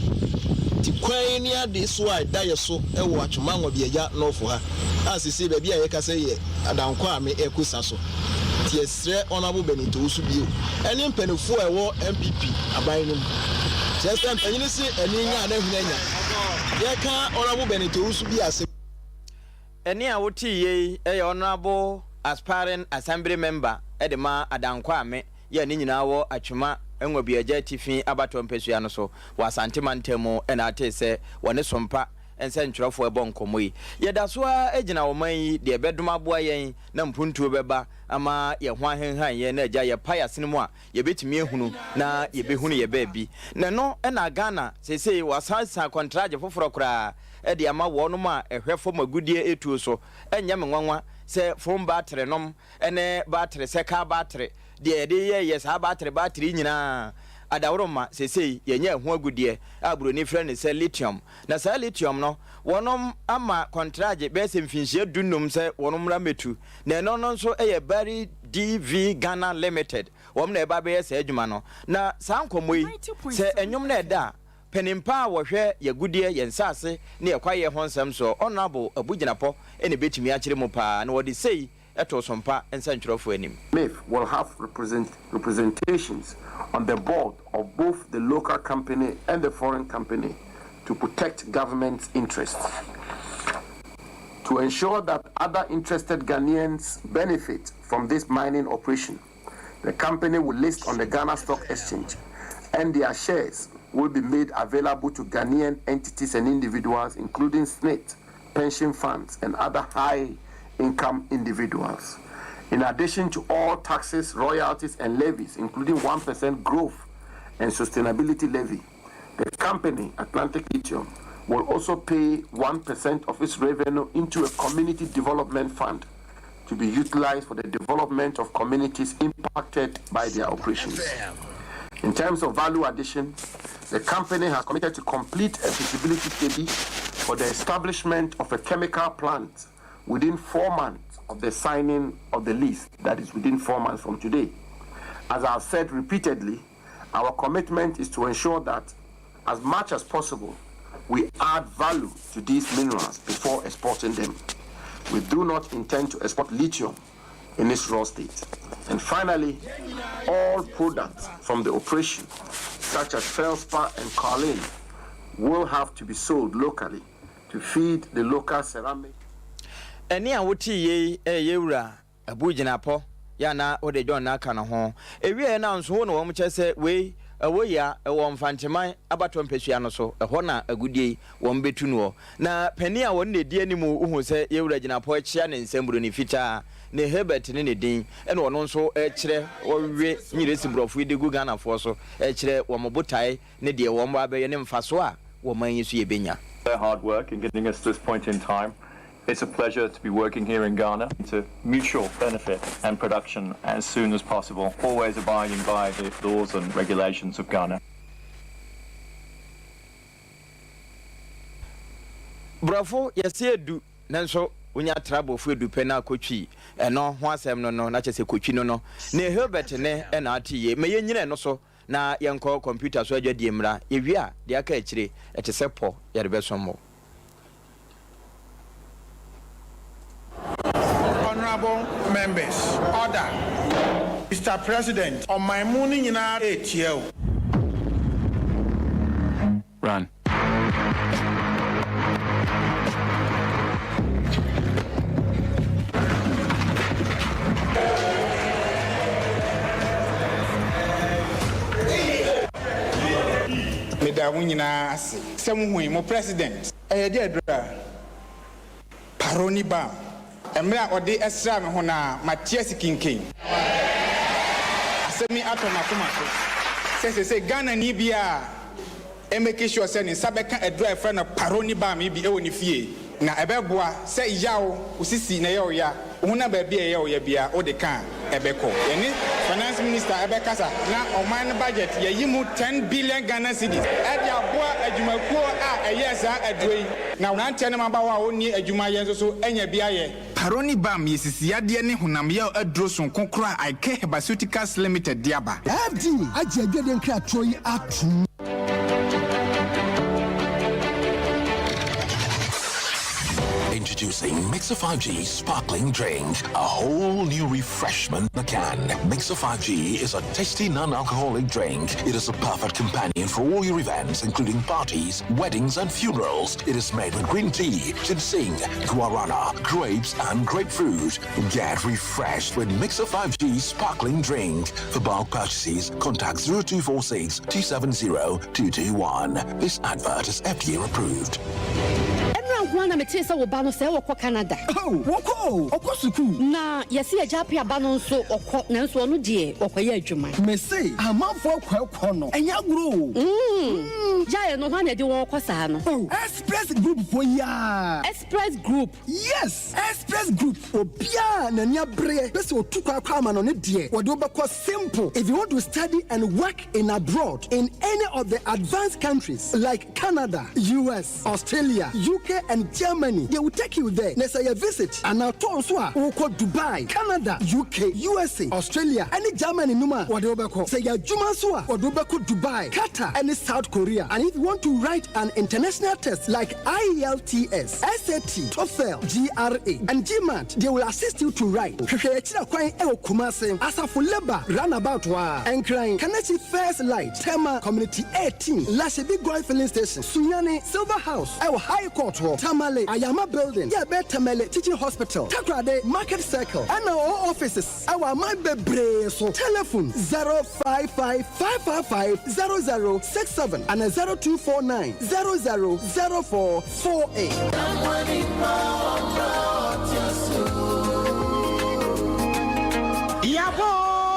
Nti kwan ne ade so a ɛda yɛ so wɔ Atwoma Nwabiagya North ha a seesei baabi a yɛkasa yi yɛ Adankwa a me ɛkɔ sa so. Nti yɛsrɛ Honourable Benito Owusu bio ɛne mpaninfoɔ a ɛwɔ NPP aban no mu. Kyerɛ sɛ mpanyini se ani nya a na hwene anya. Yɛka Honourable Benito Owusu bi asɛm. Ɛnne a wotee yei yɛ Honourable Aspiring Assembly Member de ma Adankwa Ame yi a ne nyinaa wɔ Atwema Nwabiagya Atifi abatoɔ mpasua no so wɔ Asante mantam mu na atee sɛ wɔne Sompa nsɛntwerɛfoɔ rebɔ nkɔmmɔ yi. Yɛda so ara gyina ɔman yi deɛ ɛbɛdom aboa yɛn na mpuntuo bɛba ama yɛn ho ahenhan yɛn na agya yɛpa yɛn asene mu a yɛbɛtumi ahunu na yɛbɛhunu yɛn baabi. Na ɛno na Ghana seesei wɔasansan kɔntragye foforɔ koraa de ama wɔnom a ɛhwɛ fam agudeɛ ɛtuo so. Ɛnyɛ me nwanwa sɛ phone battery nom ne battery sɛ car battery deɛ yɛde yɛ yɛ saa battery battery yi nyinaa adaworoma seesei yɛnya ɛho agudeɛ a buroni frɛ no sɛ lithium. Na saa lithium no wɔnom ama kɔntragye bɛyɛ sɛ mfinhyia du num sɛ wɔnom mmra mmɛtu. Na ɛno no nso yɛ Barry DV Ghana Limited wɔn na ɛba abɛyɛ saa adwuma no. Na saa nkɔmmɔ yi sɛ ɛnwom no ɛda a Panin pa a wɔhwɛ yɛn agudeɛ, yɛn nsase ne yɛn kwaeɛ ho nsɛm soɔ, Honourable Abu Jinapor na ɛbɛtumi akyerɛ mu paa na wɔde sei too Sompa nsɛntwerɛfoɔ anim. MIIF will have represent representations on the board of both the local company and the foreign company to protect government's interests. To ensure that other interested Ghanaians benefit from this mining operation, the company will list on the Ghana Stock Exchange and their shares will be made available to Ghanaian entities and individuals, including SSNIT, pension funds, and other high income individuals. In addition to all taxes, royalties, and levies, including 1% growth and sustainability levy, the company, Atlantic Lithium, will also pay 1% of its revenue into a community development fund to be utilized for the development of communities impacted by their operations. In terms of value addition, the company has committed to complete a feasibility study for the establishment of a chemical plant within 4 months of the signing of the lease, that is within 4 months from today. As I've said repeatedly, our commitment is to ensure that as much as possible, we add value to these minerals before exporting them. We do not intend to export lithium in its raw state. And finally, all products from the operation, such as feldspar and kaolin, will have to be sold locally to feed the local ceramic. Ɛnne a wotee yei yɛ yɛn Wura Abu Jinapɔ yɛ a na wode John no aka ne ho. Ɛwieɛ no anso wo na wɔn kyerɛ sɛ wei ɛwɔ yi a ɛwɔ Mfanteman abatoɔ mpasua no so, ɛhɔ na agudeɛ yi wɔn bɛtu noɔ. Na panin a wɔne no ɛdi anim wohu sɛ yɛn Wura Jinapɔ kyea ne nsam buroni fitaa ne Herbert ne ne din ɛna ɔno nso kyerɛ wɔwe nyiresi borɔfo yi de gu Ghanafoɔ so kyerɛ wɔn botae ne deɛ wɔn abɛyɛ ne mfasoɔ a wɔ man yi so yɛbɛnya. Their hard work in getting us to this point in time. It's a pleasure to be working here in Ghana to mutual benefit and production as soon as possible, always abiding by the laws and regulations of Ghana. Borɔfo yɛse edu nanso wonya tra borɔfo edu pɛ na akotwi ɛno ho asɛm no no na kyerɛ sɛ kotwi no no ne Hilbert ne ɛna ate yie ma yɛnyina ɛno so na yɛnkɔ kɔmputa so adwadie mmra yɛwie a deɛ aka akyire ɛte sɛ pɔ yɛde bɛsom mo. Honourable members, order. Mister President, ɔman mu no nyinaa retie wo. Run. Meda mo nyinaa ase sɛ muhui mo president. Ɛyɛ deɛ aduru a Paroni Bam mmerɛ a ɔde sraa me ho no ara mate ase kinkin. Asɛm yi atɔ m'akoma so sɛ seesei Ghanani biara mmake sure sɛ ne nsa bɛka aduru a yɛfrɛ no Paroni Bam yi bi wɔ ne fie na ɛbɛboa sɛ yaw, wo sisi na ɛyɛ wo ya. Wo honam baabi a ɛyɛ wo ya biara, wode ka a, ɛbɛkɔ. Yɛne Finance Minister bɛkasa na ɔman no budget, yɛayi mu ten billion Ghana cedis de aboa adwumakuo a ɛyɛɛ saa aduro yi. Na mmeranteɛ ne mmabaawa a wɔnni adwuma yɛ nso so anya bi ayɛ. Paroni Balm yɛ sisiyadeɛ ne honam yaw aduro sononko korɔ a Ike Herbaceuticals Limited de aba. FDA agye adwadie nkratoɔ yi atom. Introducing Mixer 5G Sparkling Drink, a whole new refreshment in a can. Mixer 5G is a tasty non-alcoholic drink. It is a perfect companion for all your events, including parties, weddings, and funerals. It is made with green tea, ginseng, guarana, grapes, and grapefruit. Get refreshed with Mixer 5G Sparkling Drink. For bulk purchases, contact 0246 270 221. This advert is FDA approved. Ɛnora nko ara na metee sɛ wo ba no sɛɛ ɔkɔ Canada. Oh, wɔkɔ o, ɔkɔ sukuu. Na yɛse agya Appiah ba no nso ɔkɔ, nanso ɔno deɛ ɔkɔyɛ adwuma. Mese amanfoɔ kɔ ɛkɔ no, ɛnyɛ agorɔ o. Mm, gyae no, hwan na ɛde wɔn kɔ saa no? Oh, Express Group foɔ yi ara. Express Group. Yes, Express Group. Obiara a n'ani abereɛ pɛ sɛ ɔtu kwan kɔ amanɔne deɛ, wɔde wo bɛkɔ simple. If you want to study and work in abroad in any of the advanced countries like Canada, US, Australia, UK and Germany, they will take you there. Na sɛ ɛyɛ visit anaa tour nso a, wokɔ Dubai, Canada, UK, USA, Australia ne Germany nom a, wɔde wo bɛkɔ. Sɛ ɛyɛ adwuma nso a, wɔde wo bɛkɔ Dubai, Qatar ne South Korea. And if you want to write an international test like IELTS, SAT, TOEFL, GRE and GMAT, they will assist you to write. Hwehwɛ yɛn akyiri kwan wɔ Kumasi, Asafo Labour Runabout hɔ ara, Nkran, Kaneshie First Light, Tema, Community 18, Lashibi Goil Filling Station, Sunyani, Silver House wɔ High Court hɔ, Tamale, Ayama Building, yɛ ɛbɛn Tamale Teaching Hospital, Takoradi, Market Circle, ɛna ɔwɔ offices wɔ aman bebree so. Telephone, 055 555 0067 ana 0249 00 0448. Yaba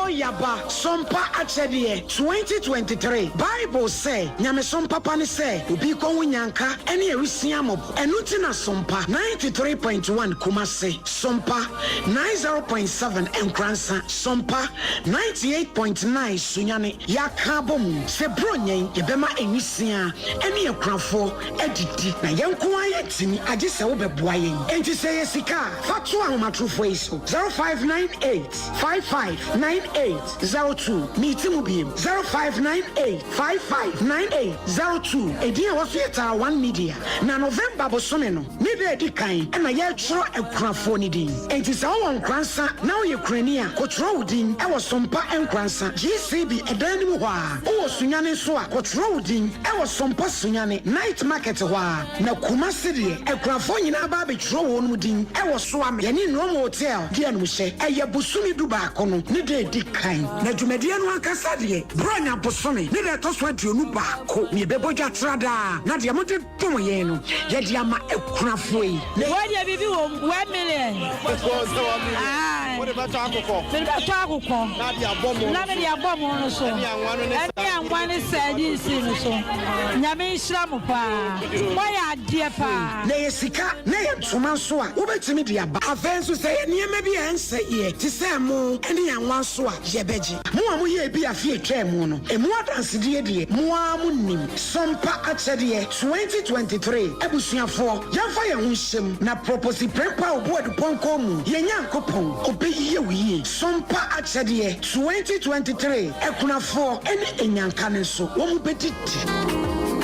oo yaba, Sompa akyɛdeɛ 2023 Bible sɛ, Nyamesom papa ne sɛ obi kɔ ho nyanka ne awisia mmɔbɔ. Ɛno nti na Sompa 93.1 Kumasi, Sompa 90.7 Nkoransa, Sompa 98.9 Sunyani yɛaka abɔ mu sɛ Buronya yi yɛbɛma nwisiaa ne akunafoɔ adidi. Na yɛn nko ara yɛntumi agye sɛ wobɛboa yɛn. Enti sɛ ɛyɛ sika a, fa to ahomatorofoɔ yi so, 0598 55 98 02. Meti mu biem, 0598 55 98 02. Edin a ɛwɔ so yɛ Tara One Media. Na November bosome no ne da a ɛdi kan na yɛretwerɛ akunafoɔ no din. Enti sɛ wowɔ Nkoransa na woyɛ kunani a, kɔtwerɛ wo din wɔ Sompa Nkoransa, GCB ɛdan no mu hɔ ara. Wowɔ Sunyani nso a, kɔtwerɛ wo din wɔ Sompa Sunyani, Night Market hɔ ara. Na Kumasi deɛ, akunafoɔ nyinaa ba abɛtwerɛ wɔn din wɔ Soame, yɛne Nnoɔma Hotel di animhyɛ. Ɛyɛ bosome dubaako no ne da a ɛdi kan. Na dwumadie no ankasa deɛ, Buronya bosome ne da a ɛtɔ so 21 na yɛbɛbɔ dwa tradaa, na deɛ mode dom yɛn no, yɛde ama akunafoɔ yi. Wei deɛ biribi wɔ mu, 1 million. Aye. Wode bɛtɔ akokɔ. Mede bɛtɔ akokɔ. Na de abɔ mo Na mede abɔ mo no so. Ɛne anwa no ne Ɛne anwa ne sardines no so. Nyame nhyira mo paa. Moayɛ adeɛ paa. Na ɛyɛ sika na ɛyɛ ntoma nso a, wobɛtumi de aba. Afei nso, sɛ ɛyɛ nneɛma bi a ɛnsɛ yɛ te sɛ ɛmo ne anwa nso a, yɛbɛgye. Mo a moyɛɛ bi afe a ɛtwaa mu no, ɛmu adansedie deɛ, mo ara monim. Sompa Akyɛdeɛ 2023 Abusuafoɔ, yɛmfa yɛn ho nhyɛ mu na Proposi Prempeh a ɔbu adupɔnkɔn mu, yɛn Nyankopɔn, ɔbɛyɛ wo yie. Sompa Akyɛdeɛ 2023 Akunafoɔ ne anyanka no nso, wɔn bɛdidi.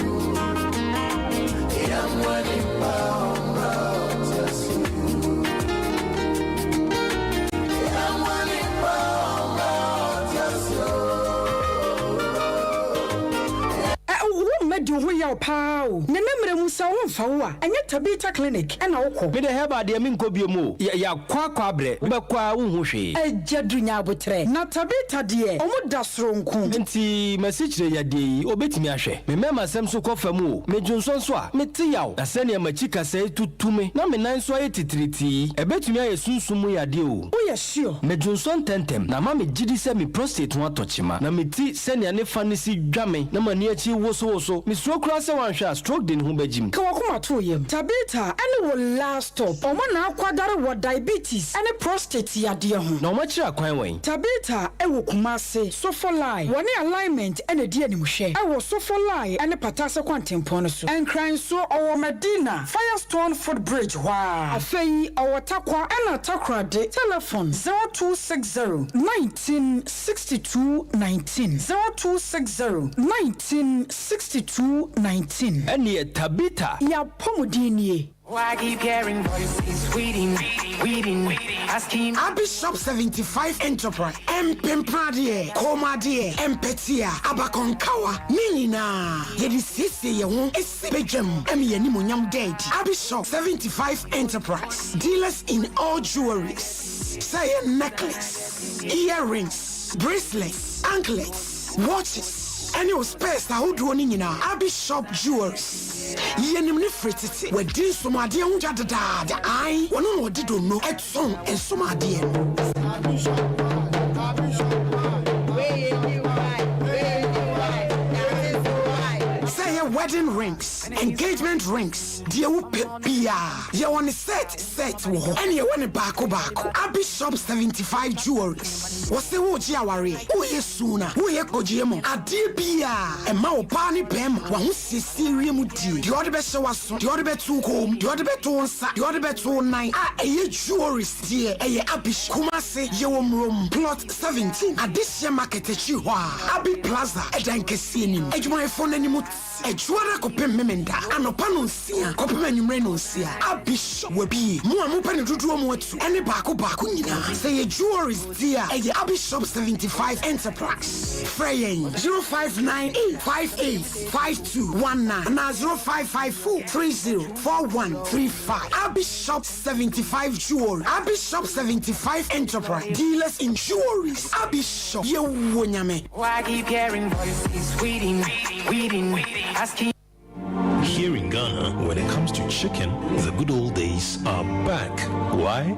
Wo mma di wo ho yaw paa o. Nana mmerɛ mu sɛ wo mfa wo a, ɛnyɛ Tabitha clinic ɛna wo kɔ. Me deɛ herbal deɛ menkɔ biom o, yɛakɔ akɔ abrɛ, wobɛkɔ a wonhu hwee. Agya du nya aboterɛ. Na Tabitha deɛ ɔmo da soronko. Nti masikyire yadeɛ yi obetumi ahwɛ? Me mɛma sɛm so kɔ fam o, me dwonsɔ nso a, mete yaw, na sɛnea makyi kasɛe tutu me na me nan nso ayɛ titiritii yi, ɛbɛtumi ayɛ sunsum mu yadeɛ o. Woyɛ sure? Me dwonsɔ ntɛntɛm, na ama me gyidi sɛ me prostate ho atɔ kyema, na me ti sɛnea ne fa no si dwa me na m'ani akyi wosowoso, me. Mesuro koraa sɛ woanhwɛ a stroke de ne ho bɛgyim. Ka w'akoma to wo yam. Tabitha ne wo last stop. Wɔn na akwadare wɔ diabetes ne prostate yadeɛ ho. Na wɔakyerɛ akwan wɛn? Tabitha wɔ Kumasi, Sofolai. Wɔne Alignment na ɛdi animhwɛ wɔ Sofolai ne Patase kwantempɔn no so. Nkran nso, ɔwɔ Madina, Firestone foot bridge hɔ ara. Afei ɔwɔ Tarkwa ɛna Takoradi. Telefon, 0260 19 62 19, 0260 19 62 19. Ɛneɛ Tabitha. Y'apɔmuden nie. Why keep hearing voices weeding, weeding, asking. Abishop 75 Enterprise, Mpempradeɛ, kɔnmuadeɛ, mpɛtea, abakɔnkawa, ne nyinaa yɛde siesie yɛn ho si badwam ma yɛn animuonyam da adi. Abishop 75 Enterprise, dealers in all jewelries, sɛ ɛyɛ necklace, earrings, bracelets, anklets, watches, ɛne wo spares ahodoɔ no nyinaa. Abishop Jewelries, yɛnim no firi tete. Wadi nsomadeɛ ho dwa dedaada. Ae, ɔno na ɔde donno tɔn nsomadeɛ no. Sɛ ɛyɛ wedding rings, engagement rings, deɛ wopɛ biara, yɛwɔ ne set set wɔ hɔ, ɛne yɛwɔ ne baako baako. Abishop 75 Jewelries, wɔse woregye awareɛ, woreyɛ suna, woreyɛ kɔgyeɛ mu, adeɛ biara, ɛma ɔbaa ne barima w'ahosiesie wie mu die, deɛ ɔde bɛhyɛ w'aso, deɛ ɔde bɛto wo kɔn mu, deɛ ɔde bɛto wo nsa, deɛ ɔde bɛto wo nan a ɛyɛ jewelries deɛ, ɛyɛ Abish. Kumasi, yɛwɔ Murom, Plot 17, Adehyeɛ Market akyiri hɔ a, Abi Plaza, ɛdan kɛseɛ no mu. Adwumayɛfoɔ no anim te Adwuada kɔpem Memenda, anɔpa nonsia kɔpem anwummere nonsia. Abish, wabue. Mo a mopɛ no dodoɔ mu atu ɛne baako baako nyinaa, sɛ ɛyɛ jewelries deɛ a, ɛyɛ Abishop 75 Enterprise. Frɛ yɛn 0598 58 5219 anaa 0554 30 4135. Abishop 75 Jewelry, Abishop 75 Enterprise, dealers in jewelries. Abishop, yɛwɔ Nyame. Why keep hearing voices weeding, weeding, asking. Here in Ghana, when it comes to chicken, the good old days are back. Why?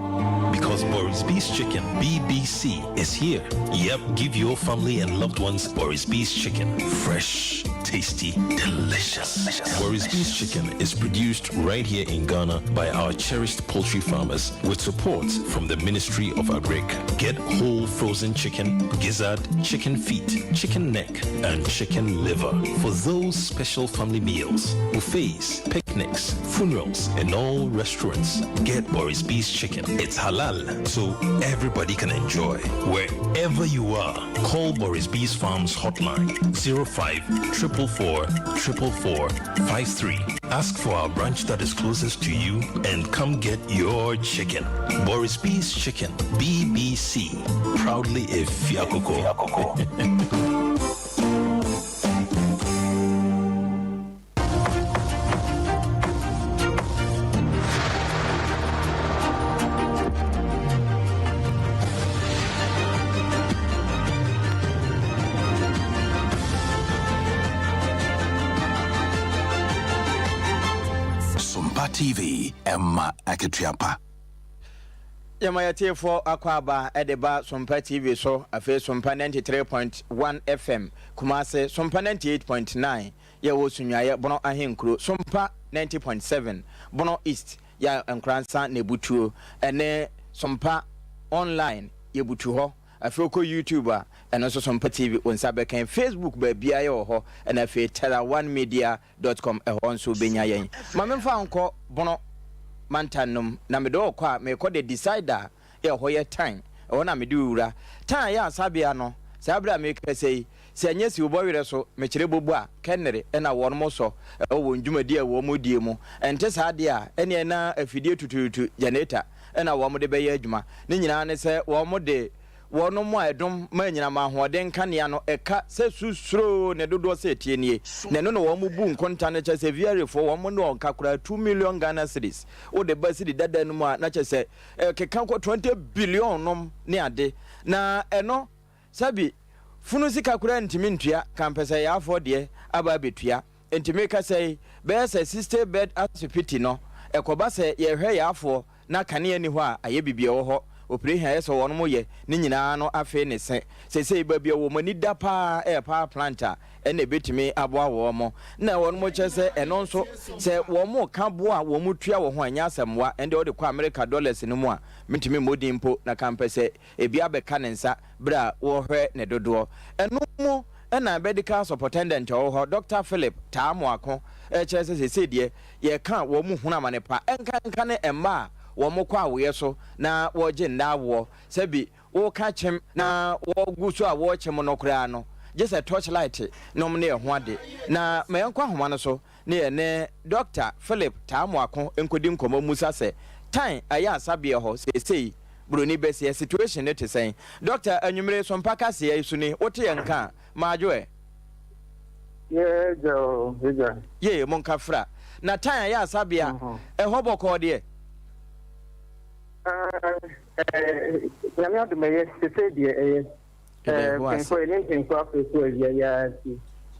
Because Boris B's Chicken, BBC, is here. Yep, give your family and loved ones Boris B's Chicken. Fresh, tasty, delicious. Boris B's Chicken is produced right here in Ghana by our cherished poultry farmers with support from the Ministry of Agric. Get whole frozen chicken, gizzard, chicken feet, chicken neck, and chicken liver for those special family meals, buffets, picnics, funerals, and all restaurants. Get Boris B's Chicken. It's halal, so everybody can enjoy. Wherever you are, call Boris B's Farms hotline 05 444 444 53. Ask for our branch that is closest to you and come get your chicken. Boris B's Chicken, BBC. Proudly a Fiakoko. Sompa TV, Emma Akatua Yɛma yɛtiefoɔ akwaaba de ba Sompa TV so, afei Sompa 93.1 FM, Kumase, Sompa 98.9, yɛwɔ Sunyuayɛ, Bono Ahenkuro, Sompa 90.7, Bono East, yɛ Nkoransa na ebutuo, ɛne Sompa Online, yɛbutu hɔ. Afei wokɔ YouTube a, ɛno nso Sompa TV, wo nsa bɛka. Facebook, baabiara yɛwɔ hɔ, ɛna afei Terra One Media dot com, ɛhɔ nso wobɛnya yɛn. Ma memfa wo nkɔ Bono mantam no mu, na mede wo rekɔ a, merekɔ The Decider a ɛhɔ yɛ tan, ɛhɔ na mede wo wura. Tan a ɛyɛ asabea no, saa berɛ a merekasa yi, sɛ ɛnyɛ siwobɔ werɛ so, mekyerɛ bobo a, kɛnere na wɔnom sɔ wɔ wɔn dwumadie a wɔn die mu. Ɛnte saa deɛ a, ɛneɛ na afidie tutuutu, generator, na wɔn de bɛyɛ adwuma. Ne nyinaa ne sɛ wɔn de wɔnom a ɛdom ma anyinam ahoɔden nkanea no ɛka sɛ su suroo ne dodoɔ sɛ ɛteɛ nie. Na ɛno na wɔn bu nkonta no kyɛ sɛ VRA foɔ wɔn ne wɔn ka koraa 2 million Ghana cedis. Wode ba cedi dada no mu a na kyɛ sɛ ɛkeka kɔ 20 billion nom ne ade. Na ɛno sɛbi funu sika koraa ntumi ntua kampɛsɛyaafoɔ deɛ aba abɛtua. Enti mekasa yi, bɛyɛ sɛ 60 bed asopiti no, ɛkɔba sɛ yɛrehwɛ yaafoɔ na kanea nni hɔ a, ayɛ biribi ɛwɔ hɔ. Operation a ɛyɛ sɛ wɔnom yɛ ne nyinaa no afei ne se. Seesei baabi a wɔn ani da paa yɛ power plant a na ɛbɛtumi aboa wɔn. Na wɔn kyerɛ sɛ ɛno nso sɛ wɔn ka boa a wɔn tua wɔ ho a ɛnyɛ asɛmmoa, ɛnde wode kɔ Amerika dollars no mu a mentumi mmɔ din mpo na kampɛ sɛ ebi abɛka ne nsa berɛ a wɔhwɛ ne dodoɔ. Ɛno mu na Medical Superintendent a ɔwɔ hɔ, Dɔkta Philip Taa Moako kyerɛ sɛ seesei deɛ yɛka wɔn hunu amane pa, ɛnkanka ne mma a wɔkɔ awoeɛ so na wɔregye nna awoɔ, sɛbi woka kyem na wɔgu so a wɔrekyem no koraa no, gye sɛ torchlight nom ne ɛho ade. Na ma yɛnkɔ ahoma no so ne yɛne Dɔkta Philip Taamoako nkɔdi nkɔmmɔ mmusa sɛ, Tan ayɛ asabeɛ hɔ seesei, Buroni bɛseɛ, situation no te sɛn? Dɔkta, anwummere Sompa kaseɛ yi so ni, wote yɛn nka a, madwo ɛ? Yɛ agya o, agya. Yee, monka fra. Na Tan ayɛ asabea, ɛhɔ bɔkɔɔ deɛ? Nyame adom ɛyɛ, sesei deɛ ɛyɛ. Mpanyinfoɔ yɛne mpanyinfoɔ afei so awia yi ara nti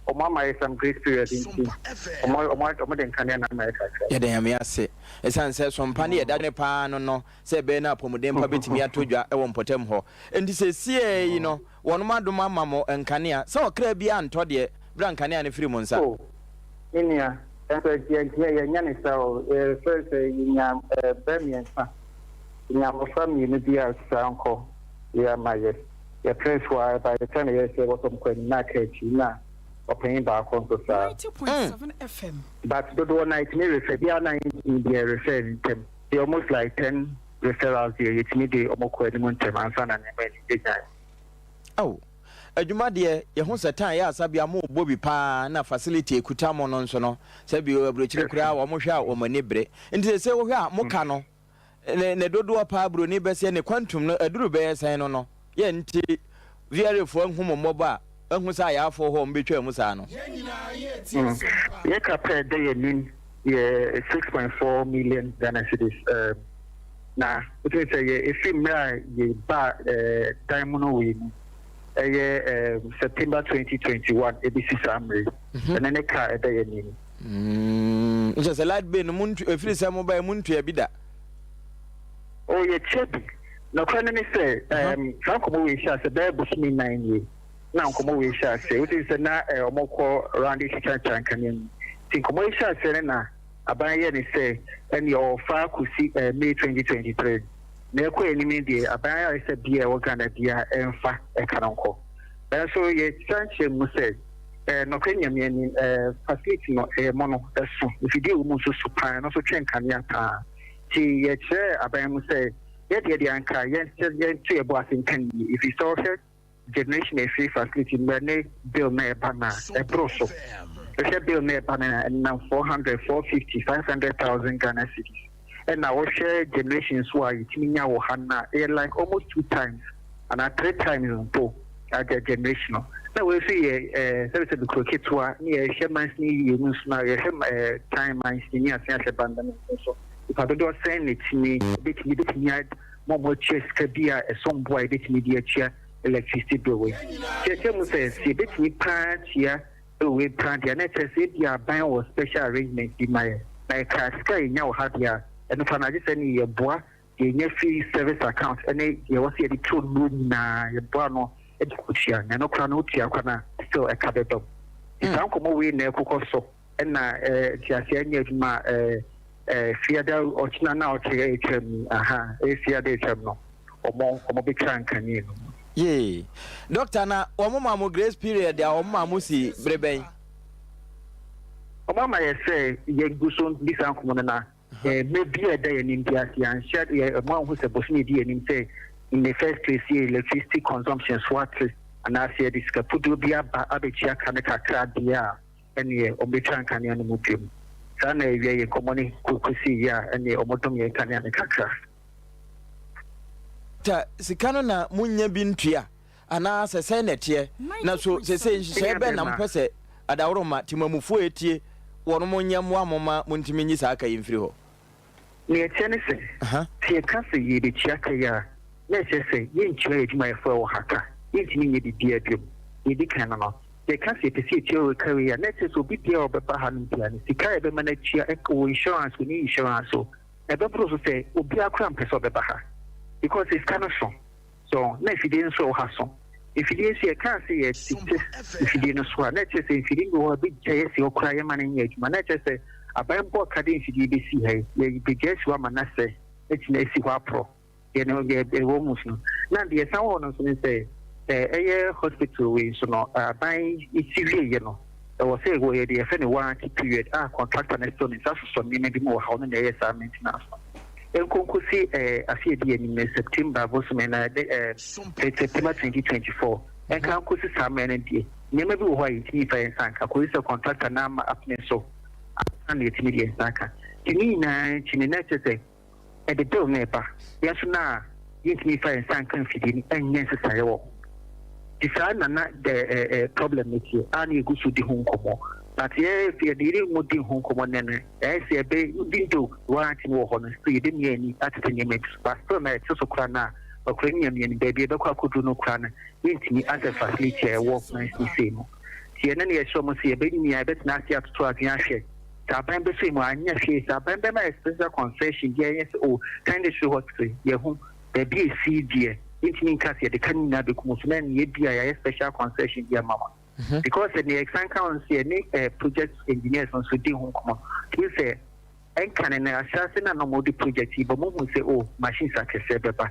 wɔn ama yɛ some grace period nti wɔn wɔn wɔn de nkanea na ama yɛ kakra. Yɛda Nyame ase ɛsiane sɛ sompa ne yɛda dwene paa no no sɛ ɛbɛyɛ na apɔmuden pa bɛtumi atɔ dwa wɔ mpɔtam hɔ. Enti sesiei yi no wɔnom adom ama mo nkanea sɛ ɔkra biara ntɔ deɛ berɛ a nkanea no firi mo nsa. Oh me nua ɛnso yɛntumi yɛnnya ne saa o yɛfrɛ sɛ yɛnya bɛ mmiɛnsa yɛnya mmɔfra mmienu bi a saa nkɔ. Yɛ ama yɛ yɛ pere so ara by the time yɛyɛ sɛ wɔsɔ mkɔ anim na aka akyi na ɔpanyin baako nso saa. But dodoɔ no a yɛtumi refer biara na yɛntumi deɛ refer ntɛm deɛ almost like ten referrals deɛ yɛtumi de wɔn kɔ anim ntɛm ansa na nneɛma ani agyae. Ao, adwuma deɛ yɛho sɛ tan yɛ asabea mo bɔ bi paa na facility ekuta mo no nso no sɛ bi aburokyire koraa wɔn hwɛ a wɔn ani bere nti sɛ wohwɛ a mo ka no ne ne dodoɔ paa buroni bɛseɛ ne kwantum no aduru bɛyɛ sɛn no no yɛ nti VRA foɔ ahu mo mmɔbɔ a ahu sɛ ayaafoɔ hɔ wɔn bɛtwaa mu saa no. Yɛ ka pɛ dɛ yɛ nim yɛ 6.4 million Ghana cedis um, na wotumi sɛ yɛ efi mmerɛ a yɛ ba eh, dan mu no wɔ mu ɛyɛ um, September 2021 ebesi saa mmerɛ yi ɛno ne ka ɛda yɛ nim. Mm, nkyɛ sɛ light bill no mo ntu efiri sɛ mo bae mo ntua bi da. Oh, yɛtua bi. Nɔkorɛ no ne sɛ, um, saa nkɔmmɔ wei hyɛ ase bɛyɛ bosome nnan nie na nkɔmmɔ wei hyɛ ase. Wote sɛ na eh, wɔkɔ round twitwatwa nkanea mu. Nti nkɔmmɔ yi hyɛ aseɛ no na aban yɛ ne sɛ ɛne ɔfa kɔsi eh, May 2023. Na ɛkɔ anim no deɛ aban ayɛ sɛ bia ɛwɔ Ghana bia ɛmfa ɛka no nkɔ. Nanso yɛsan kyerɛ mu sɛ Eh, nɔkorɛ Nyame anim, eh, facility no ɛyɛ mono, ɛso, mfidie wɔ mu nso so paa, ɛno nso twe nkanea paa. Nti yɛkyerɛɛ aban mu sɛ yɛdeɛ deɛ anka yɛnto yɛbo ase nka no yie, ɛfiri sɛ wohwɛ generation a ɛfiri facility no mu ne bill no a ɛba no a, ɛboro so. Wohwɛ bill no a ɛba no a, ɛnenam 400, 450, 500,000 Ghana cedis. Ɛna wohwɛ generation nso a yɛtumi nya wɔ ha no a, ɛyɛ like almost two times anaa three times mpo agya generation no. Na wei nso yɛ eh, sɛbesɛbe kuro ketewa ne yɛhwɛ mansini yie mu nso na yɛhwɛ eh, tan mansini ne asen ahwɛ banda no nso. Nipa dodoɔ sɛn na ɛtumi bɛtumi bɛtumi ma wɔn atua sika bi a ɛsom bo a yɛbɛtumi de atua electricity bill wei. Kyerɛkyerɛ mu sɛ sɛ yɛbɛtumi paa tua bill wei paa deɛ na ɛkyerɛ sɛ ebi aban wɔ special arrangement bi ma yɛ na yɛkaa sika a yɛnya wɔ ha deɛ a ɛno fa no agye sɛ ne yɛboa deɛ yɛnya firi service account ne deɛ ɛwɔ sɛ yɛde to nnuro nyinaa yɛboa ano de kɔtua na ɛno koraa no wotua koraa no a still ɛka bɛba mu. Nti saa nkɔmmɔ wei na ɛkokɔ so ɛna nteaseɛ nyɛ adwuma a fiada ɔkyena na ɔkyɛ ɛtwam yi aha ɛyɛ fiada ɛtwam no ɔmo ɔmo bɛtwa nkanea no mu. Yee. Doctor na wɔn ma mo grace period a wɔn ma mo si bere bɛn? Wɔn ama yɛ sɛ yɛn gu so di saa nkɔmmɔ no na Mmerɛ bi a ɛda yɛn anim biara sɛ yɛanhyɛ yɛ ɛmo anhu sɛ bosome ɛdi yɛn anim sɛ in the first place yɛ electricity consumption so ate anaasɛ yɛde sika puduo bi aba abɛtua ka no kakra deɛ a ɛneɛ wɔbɛtwa nkanea no mu biom. Saa na awia yɛn nkɔmmɔ no kɔsii yɛ a ɛneɛ wɔdom yɛn kanea no kakra. Ta sika no na monnya bi ntua anaa sɛ sɛn na ɛteɛ? Na so seesei nhyehyɛe bɛn na mopɛ sɛ adaworoma temammufoɔ a etie wɔn mo nyɛ mmoa mo ma montumi nyi saa ka yi mfiri hɔ? Nea ɛteɛ ne sɛ, sɛ yɛka sɛ yɛrebetua ka yi a, na ɛkyerɛ sɛ yɛrentua yɛn adwumayɛfo a ɛwɔ ha ka. Yɛrentumi nyɛ biribiara bio. Nea edi kan no no, sɛ yɛka sɛ yɛpɛ sɛ yɛtua wei ka wei a, na ɛkyerɛ sɛ obi biara a ɔbɛba hanom biara no, sika a yɛbɛma no atua, ɔwɔ insurance, onni insurance o, ɛbɛboro so sɛ obiara koraa mpɛ sɛ ɔbɛba ha because sika no so. So na afidie nso wɔ ha so. Mfidie nso yɛkaa sɛ yɛtete mfidie no so a, na ɛkyerɛ sɛ mfidie no bi wɔ hɔ a ɛbɛgyae asi hɔ koraa yɛmma no nyɛ adwuma. Na ɛkyerɛ sɛ aban bɔɔ ka de mfidie bɛsii ha yi, yɛbɛgyae asi hɔ ama no asɛe, atumi asi hɔ aporɔ. Deɛ no deɛ ɛwɔ mu no. Na deɛ ɛsan wɔ hɔ no nso ne sɛ, ɛyɛ hospital wei nso no, aban si wieeɛ no, ɛwɔ sɛ wɔyɛ deɛ yɛfrɛ no warranty period a contractor no still ne nsa sosɔ nneɛma bi mu wɔ ha, ɔno na ɛyɛ saa maintenance no. Nkonkosi eh, afe a ɛdi anim no, September bosome na ɛde eh, September 2024, ɛnka nkosi saa mmerɛ no deɛ, nneɛma bi wɔ hɔ a yɛntumi mfa yɛn nsa nka, kɔsi sɛ contractor no ama apene so ansa na yɛtumi de yɛn nsa aka. Nti ne nyinaa akyi no, na ɛkyerɛ sɛ ɛde bill no reba, yɛn nso na yɛntumi mfa yɛn nsa nka mfidie no nyɛ nsesaeɛ wɔ ho. Nti saa na na the eh, eh, problem no teɛ a na yɛgu so di ho nkɔmmɔ. But yɛ yɛde yɛde mu di ho nkɔmmɔ nnɛ no, ɛyɛ sɛ yɛbɛ even though warranty no wɔ hɔ no, still yɛbɛmia ani atete nneɛma bi so. But still na ɛte so koraa no a, ɔkora ne nyamea no, baabi a ɛbɛkɔ akɔduru no koraa no, yɛntumi as a facility a ɛwɔ mansini sei mu. Nti ɛno na yɛhyɛ wɔn sɛ yɛbɛmia, yɛbɛtena ase atoto adwene ahwɛ sɛ aban bɛsɔ mu a, anyɛ hwee sɛ aban bɛma yɛ special concession bi a ɛnyɛ sɛ oh, Tan District Hospital, yɛho baabi a ɛsii deɛ, yɛntumi nka sɛ yɛde ka no nyinaa bɛgu mu so na ɛne ebi a yɛayɛ special concession bi ama wɔn. Because ɛne ɛsan ka ho nso yɛne eh, project engineers nso di ho nkɔmmɔ. Tumi sɛ ɛnkane no ahyɛase no a na wɔde project yi ba mu hu sɛ oh, machines akɛseɛ bɛba.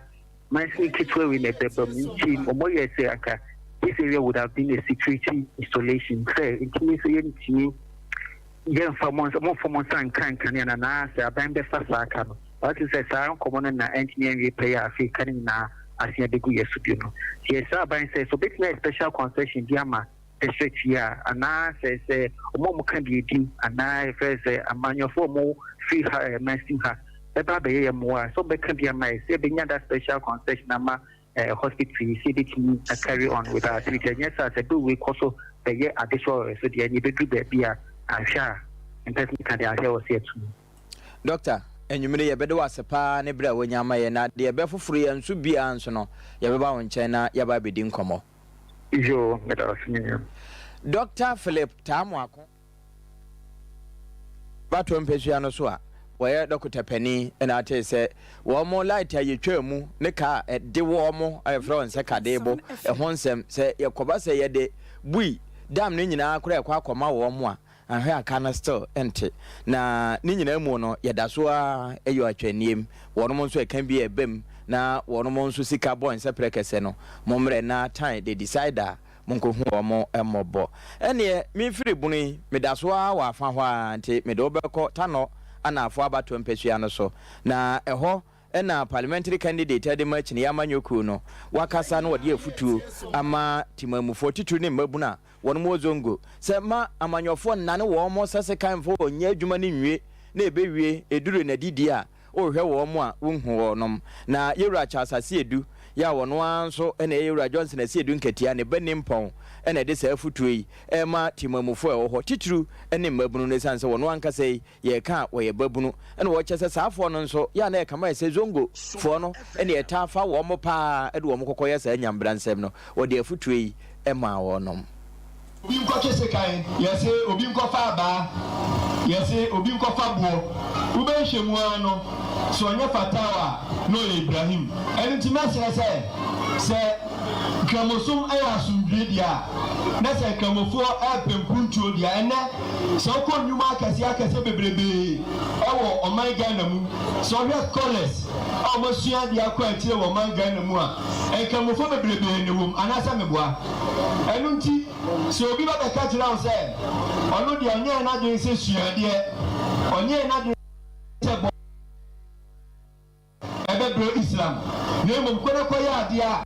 Mansini ketewa wei na ɛbɛba mu nti wɔyɛ sɛ anka this area would have been a security installation sɛ ntumi sɛ yɛntumi yɛmfa mo nsa momfa mo nsa nka nkanea no anaa sɛ aban bɛfa saa ka no. Wate sɛ saa nkɔmmɔ no na ɛntumi anwie pɛyɛ a afei ka no nyinaa asen abɛgu yɛ so bio no. Nti yɛsrɛ aban sɛ sɛ ɔbɛtumi ayɛ special concession bi ama district yi a anaa sɛ sɛ wɔn a wɔka deɛ ɛdi anaa yɛfrɛ sɛ amanyɔfoɔ a wɔn firi ha eh, mansin ha bɛba abɛyɛ yɛ mmoa a sɛ wɔbɛka bi ama yɛ sɛ yɛbɛnya that special concession ama eh, hospital yi sɛ yɛbɛtumi a carry on with our activity. Ɛnyɛ saa sɛ bill wei kɔ so bɛyɛ adesoa wɔ yɛ so deɛ ɛne yɛbɛduru baabi a anhwɛ a mpɛ sɛ meka deɛ anhwɛ wɔ sɛ yɛto mu. Dɔkta, anwummere yi yɛbɛda wo ase paa ne berɛ a woanya ama yɛn, na deɛ ɛbɛfoforo yɛn nso biara nso no, yɛbɛba wo nkyɛn na yɛaba abɛdi nkɔmmɔ. Yoo, meda wo ase me nua. Dɔkta Philip Taamoako abatoɔ mpasua no so a wɔyɛ dɔkota panin na atee sɛ wɔn light a yɛtwaa mu ne kaa a ɛde wɔn a yɛfrɛ wɔn sɛ kadeebo ɛho nsɛm sɛ yɛkɔba sɛ yɛde bui dam no nyinaa koraa ɛkɔ akɔma wɔn a Anhwɛ a ka no still nte. Na ne nyinaa mu no yɛda so ara yɔ atwɛniem. Wɔnom nso ɛka bi a ɛba mu na wɔnom nso sika bɔ nsɛ prɛkɛsɛ no mo mmerɛ na time they decide a monkɔhu wɔn mmɔbɔ. Ɛneɛ me firi bunu yi meda so ara wɔ afa hɔ ara nti mede wo bɛkɔ Tanɔ Anaafoɔ abatoɔ mpasua no so na ɛhɔ na parliamentary candidate de ma Kyiniiɛ Amanyɔ Kuo no wakasa na ɔde afutuo ama temanmufoɔ titiri ne mmabunu a wɔn wɔ Zongo sɛ mma amanyɔfoɔ nnane wɔn sɛ sekan mfa wɔn nyɛ adwuma no nwie na ɛbɛwie ɛduru nadidie a wohwehwɛ wɔn a wonhu wɔnom. Na Yɛwura Charles Asiedu yɛ a ɔno ara nso na ɛyɛ Yɛwura Johnson Asiedu Nkatia ne ba nimpɔn na ɛde saa afutuo yi rema temanmufoɔ a ɛwɔ hɔ titiriw ne mmabunu no ɛsiane sɛ wɔn ankasa yi Yɛreka a wɔyɛ babunu na wɔkyɛ sɛ saa foɔ no nso yɛ a na ɛkama yɛ sɛ Zongo foɔ no na ɛtaa fa wɔn paa de wɔn kɔkɔ yɛ saa nyambra nsɛm no. Wɔde afutuo yi maa wɔnom. Obi nkɔtwe sekan, yɛse obi nkɔfa abaa, yɛse obi nkɔfa boɔ. Wobɛhwɛ mu ara no, sɛ ɔnyɛ Fatao a, na ɔyɛ Ibrahim. Ɛno nti mɛsrɛ sɛ, sɛ Nkramosom yɛ asomdwoeɛ deɛ a, na sɛ Nkramofoɔ repɛ mpuntuo deɛ a, ɛnnɛ Sɛ wokɔ nnwuma akɛseɛ akɛseɛ bebrebee wɔ ɔman Ghana mu, sɛ wohwɛ scholars a wɔasua adeɛ akɔ akyire wɔ ɔman Ghana mu a, Nkramofoɔ bebrebee na ɛwɔ mu, anaasɛ meboa? Ɛno nti, sɛ obi ba bɛka kyerɛ wo sɛ ɔno deɛ ɔnyɛɛ n'adwene sɛ sua adeɛ, ɔnyɛɛ n'adwene sɛ bɔ. ɛbɛbrɛ Islam, na mmom kɔ na kɔyɛ adeɛ a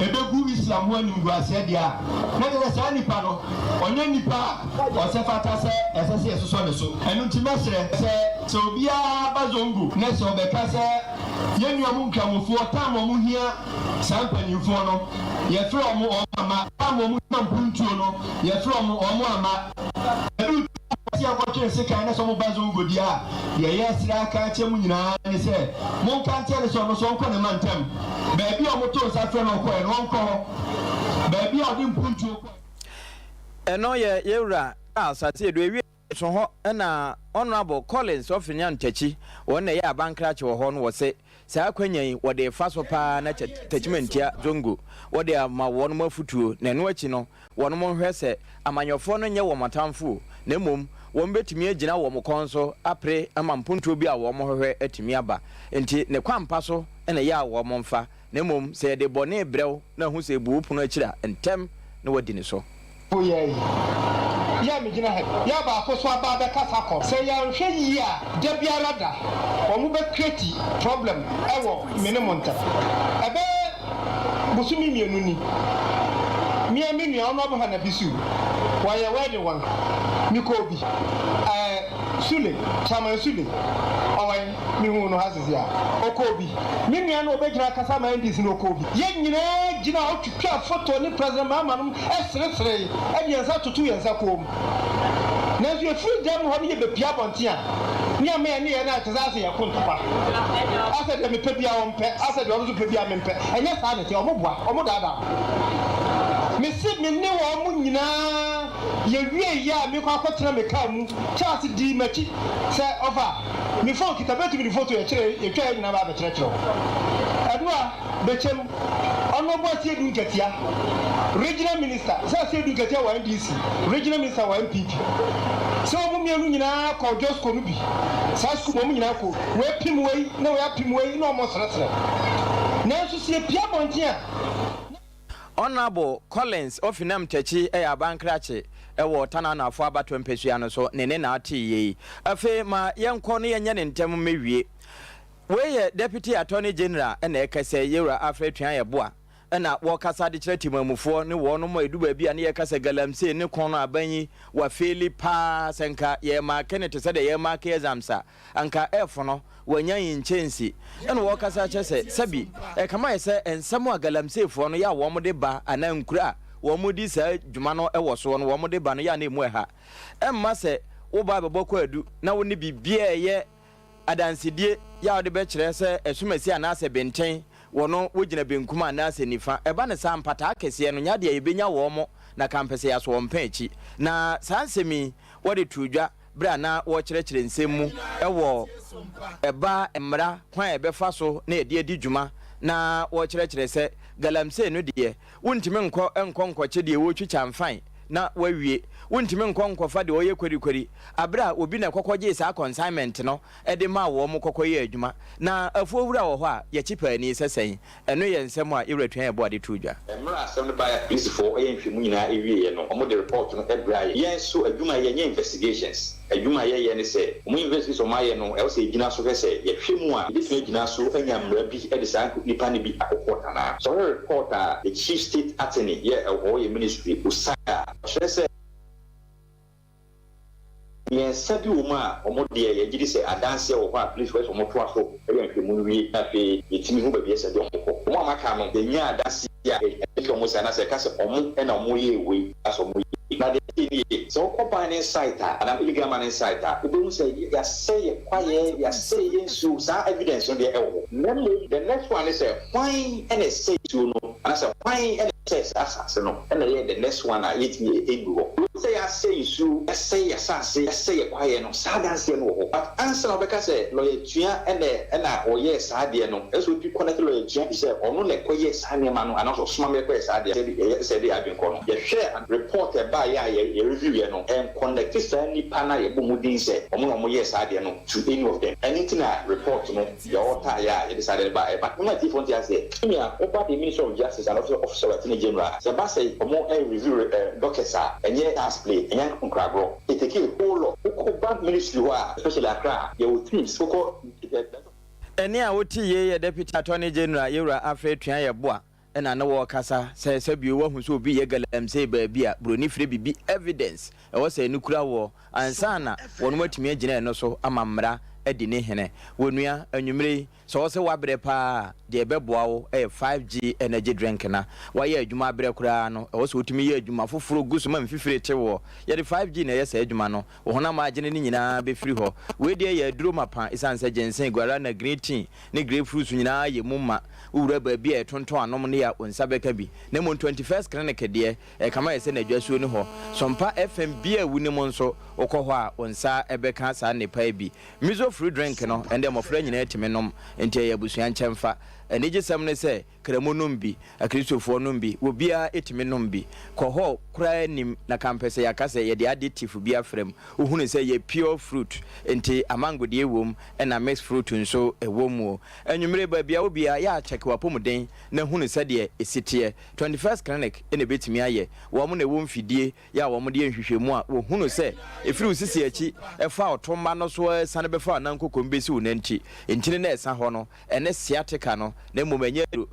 ɛbɛgu Islam ho animguaseɛ deɛ a, na kyerɛ sɛ saa nipa no, ɔnyɛ nipa a ɔsɛ fata sɛ ɛsɛ sɛ yɛsosɔ ne so. Ɛno nti mɛsrɛ sɛ, sɛ obiara ba Zongo na sɛ ɔbɛka sɛ yɛn nua mo Nkramofoɔ, time a wɔhia saa mpanyinfoɔ no, yɛfrɛ wɔn, wɔn amma, time a wɔhia mpuntuo no, yɛfrɛ wɔn, wɔn amma. Ɛduru sɛ yɛkɔtwe sekan na sɛ wɔba Zongo deɛ a, deɛ yɛresrɛ aka akyerɛ mo nyinaa ne sɛ, monka nkyerɛ no sɛ ɔno nso ɔnkɔ ne mantam. Baabi a wɔtoo nsa frɛ no ɔkɔeɛ no, ɔnkɔ hɔ. Baabi a ɔde mpuntuo kɔeɛ. Ɛno yɛ yɛn Wura Charles Asiedu. Ewiei. Manso hɔ na Honourable Collins Ofenyan Takyi, wɔn na ɛyɛ abankrakye wɔ hɔ no wɔ se saa akwanya yi wɔde refa so paa na Takyimantia Zongo wɔde ama wɔnom afutuo na ɛno akyi no wɔnom nhwɛ sɛ amanyɔfoɔ no nyɛ wɔn atamfo o na mmom wɔn bɛtumi agyina wɔn kɔn so apere ama mpontuo bi a wɔn hwehwɛ atumi aba nti ne kwan pa so na ɛyɛ a wɔn mfa na mmom sɛ yɛde bɔne brɛ wo na ahu sɛ ebu wo pono akyiri a, ntɛm na woadi ne so. Woyɛ yi yɛ a megyina ha yi, yɛ a baako so aba abɛkasa kɔ. Sɛ yɛanhwɛ yie a, da biara da, wɔn bɛ create problem wɔ me ne mo ntam. Ɛbɛyɛ bosome mmienu ni, me ara me nua Honourable Hannah Bissiw, wɔyɛ wedding wɔ Nkran, mekɔɔ bi. Ɛɛ Sule, Chairman Sule, ɔwɔ he? Mehuu no ha sisi a. Ɔkɔɔ bi. Me nua no a ɔbɛgyina akasa ama NDC no, ɔkɔɔ bi. Yɛn nyinaa gyinaa hɔ twitwaa foto ne President Mahama nom sereseree de yɛn nsa totoo yɛn nsa kɔn mu. Nanso yɛfiri dan mu hɔ no yɛbɛpue abɔnten a, ne ama yɛne yɛn ayɛ te sɛ asɛ yɛreko ntɔkwa. Asɛ deɛ mepɛ biara ɔmpɛ, asɛ deɛ ɔno nso pɛ biara mempɛ. Ɛnyɛ saa na ɛteɛ. Wɔboa, wɔdaadaa mo. Mese me ne wɔn nyinaa yɛwieeɛ a mekɔ akɔtena me kaa mu, Charles dii m'akyi sɛ ɔfa. Me phone kita bɛtumi de photo yɛkyerɛ yɛtwa yɛ nyinaa ba abɛkyerɛkyerɛ wo. Ɛno a bɛkyɛm Honourable Asiedu Nketia regional minister sɛ Asiedu Nketia wɔ NDC regional minister wɔ NPP sɛ wɔn mmienu nyinaa kɔ Josco no bi saa sukuu mu wɔn nyinaa kɔ wei pem wei na wei apem wei na wɔn srɛsrɛ nanso sɛ yɛpie abɔnten a. Honourable Collins Ofinam Takyi yɛ abankrakye wɔ Tano Anaafoɔ abatoɔ mpasua no so ne ne na atee yei. Afei ma yɛnkɔ na yɛnyɛ no ntɛm mmɛwie. Wei yɛ Deputy Attorney General na ɛkasa yi, Yɛwura Alfred Tuan Yeboah na wɔkasa de kyerɛ temamufoɔ ne wɔnom a ɛdu baabi a ne yɛka sɛ galamsey ne kɔn no aban yi wafeeli paa sɛ nka yɛremaake no te sɛ deɛ yɛremaake exams a anka ɛrefono, wɔanya nkyɛnsi. Ɛna wɔkasa kyerɛ sɛ, sɛbi, ɛkame ayɛ sɛ nsɛm a galamseyfoɔ no yɛ a wɔde ba anaa nkuro a wɔdi saa dwuma no wɔ soɔ no wɔde ba no yɛ a na ɛmu ɛha. Ɛmma sɛ woba abɛbɔ kwaadu na wo ne biribiara a ɛyɛ adansedie yɛ a wode bɛkyerɛ sɛ asumasi anaasɛ benten wɔ no wogyina benkum anaasɛ nifa. Ɛba no saa a, mpataa akɛseɛ no nyɛ adeɛ a yɛbɛnya wɔn na kampɛsɛ yɛaso wɔn pɛn akyi. Na saa nsɛm yi wɔde too dwa bere a na wɔrekyerɛkyerɛ nsɛm mu wɔ ɛba mmara kwan a yɛbɛfa so na yɛde adi dwuma na wɔrekyerɛkyerɛ sɛ galamsey no deɛ wontumi nkɔ nkɔ nkɔkye deɛ ɔretwi kyamfan na wawie, wontumi nkɔ nkɔfa deɛ ɔreyɛ kwarikwari abere a obi na ɛkɔkɔgyee saa consignment no de maa wɔn kɔkɔyɛɛ adwuma. Na afuo wura wɔ hɔ a yɛkye paani sɛ sɛn? Ɛno yɛ nsɛm a Yɛwura Tuan Yeboah de too dwa. Mmerɛ a asɛm no baeɛ a polisifoɔ yɛ nhwɛmu nyinaa wieɛ no, wɔde report no brɛɛ yɛn. Yɛn nso adwuma a yɛyɛ nyɛ investigations. Adwuma a yɛyɛ ne sɛ, wɔn investigations a wɔayɛ no, ɛwɔ sɛ yɛgyina so hwɛ sɛ yɛhwɛ mu a, yɛbɛtumi agyina so anya mmara bi de saa nnipa no bi akɔ court anaa. Sɛ wohwɛ report a the Chief State Attorney yɛ ɛwɔ hɔ yɛ ministry, Osai a, ɔkyerɛ sɛ, Mmiɛnsa bi wɔ mu a wɔn deɛ yɛgye di sɛ adanseɛ wɔ hɔ a polisfoɔ ɛsɛ wɔn toa so yɛ nhwɛmu no wie na afei yɛtumi hu baabi ɛsɛ de wɔn kɔ. Wɔn a wɔaka no yɛnnya adanseɛ a ɛkyerɛ wɔn sɛ anaasɛ ɛka sɛ wɔn na wɔyɛɛ wei anaasɛ wɔyɛɛ wei. Na deɛ ɛteɛ nie, sɛ wokɔ mining site a anaa illegal mining site a, wobɛhu sɛ yɛasɛe yɛn kwaeɛ, yɛasɛe yɛn nsuo, saa evidence no deɛ ɛwɔ hɔ. Na mmom the next one ne sɛ hwan na ɛsɛe nsuo no anaasɛ hwan na ɛsɛe saa asase no na ɛyɛ the next one a yɛntumi nnu hɔ. Wohu sɛ yɛasɛe nsuo, yɛasɛe yɛn asase, yɛasɛe yɛn kwaeɛ no, saa adanseɛ no wɔ hɔ. But ansa na wobɛka sɛ lɔya Tua na ɛna ɔyɛɛ saa adeɛ no, ɛsɛ sɛ wotumi connect lɔya Tua te sɛ ɔno na ɛkɔyɛɛ saa nneɛma no anaasɛ ɔsoma ma yɛkɔyɛɛ saa adeɛ no. Sɛ ɛyɛ sɛ yɛde yɛn adwene kɔ no, yɛhwɛɛ report a ɛbaeɛ a yɛ review yɛ no, ɛnconnect saa nnipa no a yɛbɔ wɔn din sɛ wɔn na wɔyɛɛ saa adeɛ no to any of them. Ɛno nti na report no yɛ ɔtaeɛ a yɛde saa adeɛ no baeɛ. But moma atiefoɔ nte aseɛ, sɛnea woba the Ministry of Justice and Office of Attorney General a, sɛ ɛba sɛ wɔn review dockets a, ɛnyɛ child's play, ɛnyɛ nkoragorɔ. It take a whole lot. Wokɔ ba ministry hɔ a, especially Accra a, yɛwɔ teams, wokɔ. Ɛnne a wote yei yɛ Deputy Attorney General Yewura Alfred Tuah Yeboah na ne wɔrekasa sɛ sɛ bio woahu sɛ obi reyɛ galamsey baabi a, buroni frɛ biribi evidence, ɛwɔ sɛ ɛno kura woɔ ansa na wɔnom atumi agyina ɛno so ama mmara adi ne hene. Wonua, anwumerɛ yi, sɛ ɔwɔ sɛ woabrɛ paa a, deɛ ɛbɛboa wo yɛ 5G energy drink na woayɛ adwuma abrɛ koraa no, ɛwɔ sɛ wotumi yɛ adwuma foforɔ gu so ma mfifire te woɔ. Yɛde 5G na ɛyɛ saa adwuma no. Wo honam agyene no nyinaa bɛfiri hɔ. Wei deɛ yɛ aduro mapa ɛsiane sɛ ginseng, guarana, green tea ne grapefruits nyinaa yɛ mu ma. Wowura baabi a yɛtontɔn anom ne a, wo nsa bɛka bi. Na mmom 21st Clinic deɛ, ɛkame ayɛ sɛ n'adwasuo ne hɔ. Sompa FM biara a wonim nso, Wokɔ hɔ a, wo nsa bɛka saa nnepa yi bi. Miso fruit drink no, ɛnde mmɔfra nyinaa tumi nom, enti ɛyɛ abusua nkyɛmfa. Anigyesɛm ne sɛ, Kramo nom bi, Akristofoɔ nom bi, obiara tumi nom bi. Kɔ hɔ koraa nnim, na kampɛ sɛ yɛaka sɛ yɛde additive bi afra mu. Wohunu sɛ ɛyɛ pure fruit, enti amango deɛ wom, ɛna mixed fruit nso wɔ mu. Anwummere, baabi a wɔ biara, yɛ a kyɛke w'apɔmuden na hunu sɛdeɛ ɛsi teɛ. 21st Clinic na ɛbɛtumi ayɛ. Wɔn na ɛwɔ mfidie yɛ a wɔde yɛ nhwehwɛmu a wɔhunu sɛ ɛfiri wo sisi akyi fa wo to mma no so ara siane bɛfa wo nan kokom bɛsi wo nanti ntini no a ɛsa hɔ no ɛne sciatica no na mmom ɛnyɛ aduro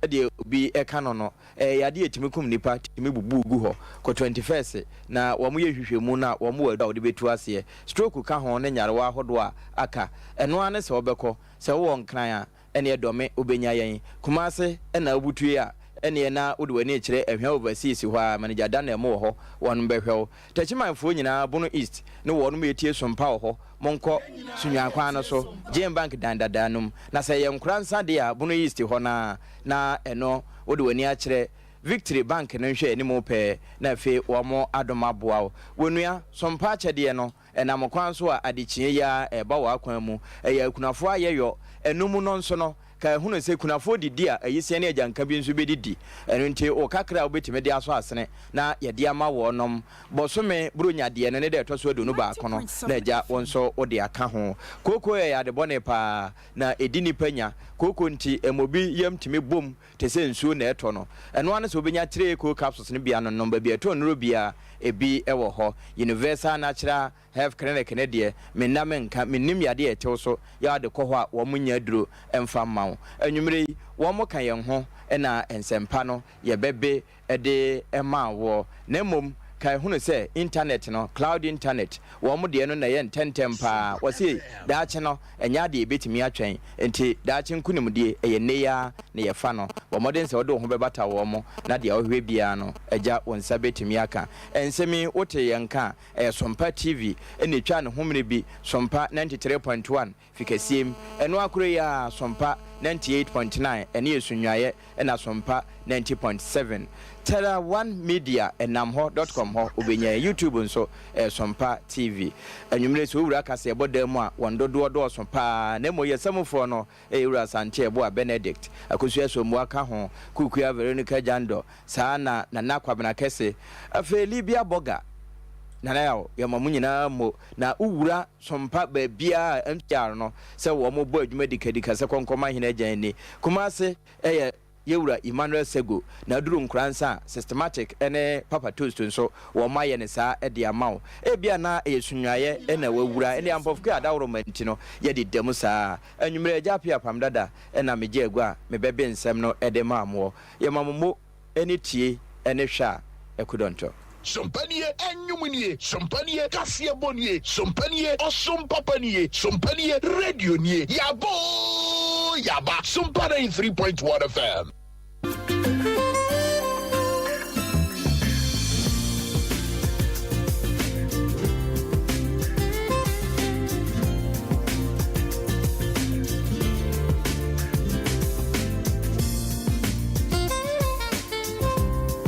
sɛdeɛ obi ka no no. Ɛyɛ yadeɛ a ɛtumi kum nnipa, tumi bubu wo gu hɔ. Kɔ 21st na wɔyɛ nhwehwɛmu no a wɔwɔ aduro a wɔde bɛtu aseɛ. Stroke ka ho ne nyarewa ahodoɔ a aka. Ɛno ara ne sɛ wobɛkɔ. Sɛ wowɔ Nkran a, ɛneɛ Dɔme wobɛnya yɛn. Kumase na wobutue a, ɛneɛ na wode w'ani rekyerɛ Ahwea Overseas hɔ ara, Manager Daniel mo wɔ hɔ, wɔn bɛhwɛ wo. Takyimanfoɔ nyinaa, Bono East ne wɔnom yɛtie Sompa wɔ hɔ, monkɔ Sunyani kwan no so, Jane Bank dan dadaa no mu. Na sɛ ɛyɛ Nkoransa deɛ a, Bono East hɔ no ara, na ɛno wode w'ani akyerɛ Victory Bank no nhwɛ anim pɛɛ, na afei wɔn adom aboa wo. Wonua, Sompa akyɛdeɛ no, Ɛnam kwan so a adekyeɛ yi ara ɛreba w'akwan mu. Ɛyɛ akunafoɔ ayɛyɔ. Ɛno mu no nso no, ka ɛhunu sɛ kunafoɔ didi a, ayiseɛ ne agyanka bi nso bɛdidi. Ɛno nti, wo kakra a wobɛtumi de asɔ asene na yɛde ama wɔnom. Bosome Buronya deɛ no ne da ɛtɔ so 21 no, na agya wo nso wode aka ho. Kooko yɛ ade bɔne pa ara, na ɛdi nnipa nya. Kooko nti, ɛma obi yam tumi bom te sɛ nsuo na ɛtɔ no. Ɛno ara ne sɛ wobɛnya Treacle capsules no bi anonom. Baabi a ɛtɔ nnuro biara, ebi wɔ hɔ. Universal Natural Health Clinic no deɛ, menna menka, mennim yadeɛ a ɛte wo so, yɛ a wode kɔ hɔ a wɔnnya aduro mfa mma wo. Anwummerɛ yi, wɔka yɛn ho na nsɛmpa no yɛbɛbe de maa woɔ. Na mmom kae hunu sɛ intanɛt no, cloud internet, wɔn deɛ no na ɛyɛ ntɛmntɛm pa ara. Wɔse daakye no, ɛnyɛ adeɛ a yɛbɛtumi atwɛn. Enti daakye nkonimdie, ɛyɛ nnɛ yi ara na yɛfa no. Bɔ mmɔden sɛ wode wo ho bɛbata wɔn, na deɛ wohwehwɛ biara no, Agya, wo nsa bɛtumi aka. Nsɛm yi, wotee yɛn nka a, ɛyɛ Sompa TV na ɛtwaa ne ho mmerɛ bi, Sompa 93.1. Fi kɛseɛm, ɛno ara koro yi ara, Sompa 98.9, ɛne yɛ Sunyuaeɛ, ɛna Sompa 90.7. Terra One Media, ɛnam hɔ, dot com hɔ, wobɛnya yɛn. YouTube nso, ɛyɛ Sompa TV. Anwummere, sɛ wowura kaseɛbɔ dan mu a, wɔn dodoɔ dɔɔso pa ara, na mmom yɛn samufoɔ no, ɛyɛ Wura Asante Ɛboa Benedict, Akosua Sommua ka ho, Kukua Veronica Jandor, Saa na Nana Kwabena Kɛse. Afei Libya Bɔga, Nana Yaw, yɛma mo nyinaa mo. Na wo wura sompa baabiara a MCR no sɛ wɔn bɔ adwuma dikadika sɛ kɔnkɔma hene agyan ni. Kumase yɛ Yɛwura Emmanuel Sego. Na aduru Nkoransa a, Systematic ne Papa Toast nso wɔn ayɛ no saa de ama wo. Ebia na ɛyɛ Sunyuaeɛ na wawura, ɛnde Ampɔfkua Adaworoma nti no yɛde da mu saa. Anwummerɛ Agya Appiah Apamdada na megye agua a mebɛbe nsɛm no de maa moɔ. Yɛma mo mo ne tie ne hwɛ a ɛkodɔntɔ. Sompa nie, ɛnwom nie, sompa nie, kaseɛbɔ nie, sompa nie, ɔsom papa nie, sompa nie, radio nie, yɛaba oo, yɛaba, Sompa 93.1 FM.